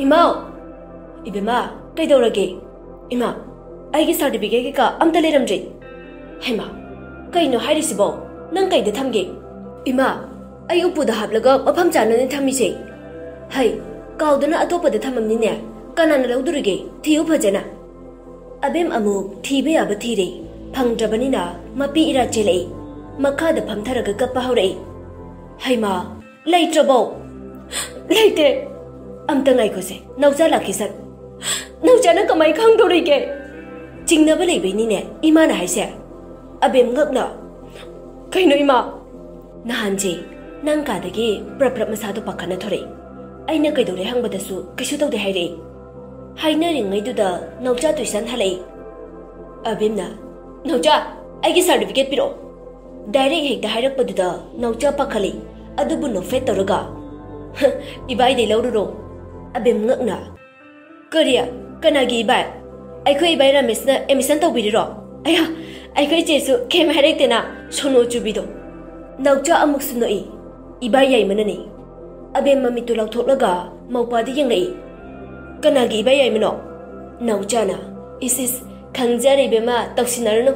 ꯏꯃꯥꯎ! ꯏꯕꯦꯝꯃ, ꯀꯩꯗꯧꯔꯒꯦ? ꯏꯃꯥ, ꯑꯩꯒꯤ ꯁꯥꯔꯇꯤꯐꯤꯀꯦꯠ ꯀꯩꯀꯥ ꯑꯝꯇ ꯂꯩꯔꯝꯗ꯭ꯔꯦ꯫ ꯍꯩꯃꯥ, ꯀꯩꯅꯣ ꯍꯥꯏꯔꯤꯁꯤꯕꯣ? ꯅꯪ ꯀꯩꯗ ꯊꯝꯒꯦ? ꯏꯃꯥ, ꯑꯩ ꯎꯄꯨꯗ ꯍꯥꯞꯂꯒ ꯃꯐꯝ ꯆꯥꯅꯅꯤ ꯊꯝꯃꯤꯁꯦ꯫ ꯍꯩ, ꯀꯥꯎꯗꯅ ꯑꯇꯣꯞꯄꯗ ꯊꯝꯃꯝꯅꯤꯅꯦ꯫ ꯀꯅꯥꯅ ꯂꯧꯗꯣꯔꯤꯒꯦ? ꯊꯤꯌꯨ ꯐꯖꯅ"꯫ ꯑꯕꯦꯝ ꯑꯃꯨꯛ ꯊꯤꯕ ꯌꯥꯕ ꯊꯤꯔꯦ꯫ ꯐꯪꯗ꯭ꯔꯕꯅꯤꯅ ꯃꯄꯤ ꯏꯔꯥ ꯆꯦꯜꯂꯛꯏ꯫ ꯃꯈꯥꯗ ꯐꯝꯊꯔꯒ ꯀꯞꯄ ꯍꯧꯔꯛꯏ꯫ "ꯍꯩꯃꯥ, ꯂꯩꯇ꯭ꯔꯕꯣ?" "ꯂꯩꯇꯦ"꯫ "ꯑꯝꯇ ꯉꯥꯏꯈꯣꯁꯦ, ꯅꯧꯆꯥ ꯂꯥꯛꯈꯤꯁꯅꯨ"꯫ "ꯅꯧꯆꯥꯅ ꯀꯃꯥꯏ ꯈꯪꯗꯧꯔꯤꯒꯦ?" ꯆꯤꯡꯅꯕ ꯂꯩꯕꯩꯅꯤꯅꯦ ꯏꯃꯥꯅ ꯍꯥꯏꯁꯦ꯫ ꯑꯕꯦꯝ ꯉꯛꯅ, "ꯀꯩꯅꯣ ꯏꯃꯥ?" "ꯅꯍꯥꯟꯁꯦ ꯅꯪ ꯀꯥꯗꯒꯤ ꯄ꯭ꯔꯞ ꯄ꯭ꯔꯞ ꯃꯁꯥꯗꯣ ꯄꯥꯈꯠꯅ ꯊꯣꯔꯛꯏ꯫ ꯑꯩꯅ ꯀꯩꯗꯧꯔꯦ ꯍꯪꯕꯗꯁꯨ ꯀꯩꯁꯨ ꯇꯧꯗꯦ ꯍꯥꯏꯔꯛꯏ꯫ ꯍꯥꯏꯅꯔꯤꯉꯩꯗꯨꯗ ꯅꯥꯎꯆꯥ ꯇꯨꯏꯁꯟ ꯍꯜꯂꯛꯏ꯫" ꯑꯕꯦꯝꯅ, "ꯅꯥꯎꯆꯥ, ꯑꯩꯒꯤ ꯁꯥꯔꯇꯤꯐꯤꯀꯦꯠ ꯄꯤꯔꯛꯑꯣ꯫" ꯗꯥꯏꯔꯦꯛ ꯍꯦꯛꯇ ꯍꯥꯏꯔꯛꯄꯗꯨꯗ ꯅꯥꯎꯆꯥ ꯄꯥꯈꯠꯂꯤ꯫ ꯑꯗꯨꯕꯨ ꯅꯣꯛꯐꯦꯠ ꯇꯧꯔꯒ, "ꯍ, ꯏꯕꯥꯏꯗꯩ ꯂꯧꯔꯨꯔꯣ꯫" ꯑꯕꯦꯝ ꯉꯛꯅ, "ꯀꯔꯤ? ꯀꯅꯥꯒꯤ ꯏꯕꯥꯏ?" "ꯑꯩꯈꯣꯏ ꯏꯕꯥꯏ ꯔꯥꯃꯦꯁꯅ ꯑꯦꯗꯃꯤꯁꯟ ꯇꯧꯕꯤꯔꯤꯔꯣ?" "ꯑꯌꯥ, ꯑꯩꯈꯣꯏ ꯆꯦꯁꯨ ꯀꯩꯝ ꯍꯥꯏꯔꯛꯇꯦꯅ, ꯁꯣꯅꯣ ꯆꯨꯕꯤꯗꯣ꯫" ꯅꯥꯎꯆꯥ ꯑꯃꯨꯛꯁꯨ ꯅꯣꯛꯏ꯫ "ꯏꯕꯥꯏ ꯌꯥꯏꯃꯅꯅꯤ꯫" ꯑꯕꯦꯝ ꯃꯃꯤꯠꯇꯨ ꯂꯥꯎꯊꯣꯛꯂꯒ ꯃꯧꯄꯥꯗ ꯌꯦꯡꯂꯛꯏ꯫ "ꯀꯅꯥꯒꯤ ꯏꯕꯥꯏ ꯌꯥꯏꯃꯅꯣ?" ꯅꯥꯎꯆꯥꯅ, "ꯏꯁ ꯏꯁ, ꯈꯪꯖꯔꯦ ꯏꯕꯦꯝꯃ, ꯇꯧꯁꯤꯟꯅꯔꯨꯅꯨ꯫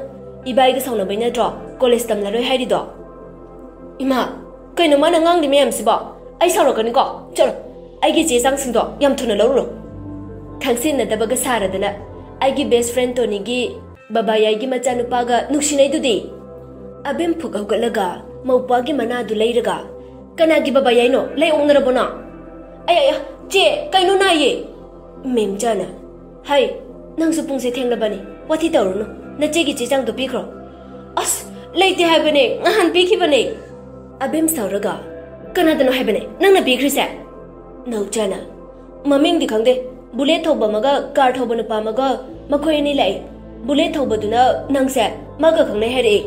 ꯏꯕꯥꯏꯒ ꯁꯥꯎꯅꯕꯩ ꯅꯠꯇ꯭ꯔꯣ ꯀꯣꯂꯦꯖ ꯇꯝꯂꯔꯣꯏ ꯍꯥꯏꯔꯤꯗꯣ?" "ꯏꯃꯥ, ꯀꯩꯅꯣ ꯃꯥꯅ ꯉꯥꯡꯂꯤ ꯃꯌꯥꯝꯁꯤꯕꯣ? ꯑꯩ ꯁꯥꯎꯔꯛꯀꯅꯤꯀꯣ꯫ ꯆꯠꯂꯣ, ꯑꯩꯒꯤ ꯆꯦ ꯆꯥꯡꯁꯤꯡꯗꯣ ꯌꯥꯝ ꯊꯨꯅ ꯂꯧꯔꯨꯔꯣ꯫" ꯈꯪꯁꯤꯟꯅꯗꯕꯒ ꯁꯥꯔꯗꯅ, "ꯑꯩꯒꯤ ꯕꯦꯁ ꯐ꯭ꯔꯦꯟ ꯇꯣꯅꯤꯒꯤ ꯕꯕꯥ ꯌꯥꯏꯒꯤ ꯃꯆꯥꯅꯨꯄꯥꯒ ꯅꯨꯡꯁꯤꯅꯩꯗꯨꯗꯤ?" ꯑꯕꯦꯝ ꯐꯨꯛ ꯍꯧꯒꯠꯂꯒ ꯃꯧꯄꯥꯒꯤ ꯃꯅꯥꯗꯨ ꯂꯩꯔꯒ, "ꯀꯅꯥꯒꯤ ꯕꯕꯥ ꯌꯥꯏꯅꯣ? ꯂꯩ ꯑꯣꯛꯅꯔꯕꯣ ꯅꯪ?" "ꯑꯩ, ꯑꯩ, ꯆꯦ, ꯀꯩꯅꯣ ꯅꯥꯏꯌꯦ?" ꯃꯦꯝꯆꯥꯅ, "ꯍꯩ, ꯅꯪꯁꯨ ꯄꯨꯡꯁꯦ ꯊꯦꯡꯂꯕꯅꯤ, ꯋꯥꯊꯤ ꯇꯧꯔꯨꯅꯨ꯫ ꯅꯆꯦꯒꯤ ꯆꯦ ꯆꯥꯡꯗꯣ ꯄꯤꯈ꯭ꯔꯣ꯫" "ꯑꯁ, ꯂꯩꯇꯦ ꯍꯥꯏꯕꯅꯦ, ꯉꯍꯥꯟ ꯄꯤꯈꯤꯕꯅꯦ꯫" ꯑꯕꯦꯝ ꯁꯥꯎꯔꯒ, "ꯀꯅꯥꯗꯅꯣ ꯍꯥꯏꯕꯅꯦ ꯅꯪꯅ ꯄꯤꯈ꯭ꯔꯤꯁꯦ?" ꯅꯥꯎꯆꯥꯅ, "ꯃꯃꯤꯡꯗꯤ ꯈꯪꯗꯦ, ꯕꯨꯂꯦꯠ ꯊꯧꯕ ꯑꯃꯒ ꯀꯥꯔ ꯊꯧꯕ ꯅꯨꯄꯥ ꯑꯃꯒ ꯃꯈꯣꯏ ꯑꯅꯤ ꯂꯥꯛꯏ꯫ ꯕꯨꯂꯦꯠ ꯊꯧꯕꯗꯨꯅ ꯅꯪꯁꯦ ꯃꯥꯒ ꯈꯪꯅꯩ ꯍꯥꯏꯔꯛꯏ,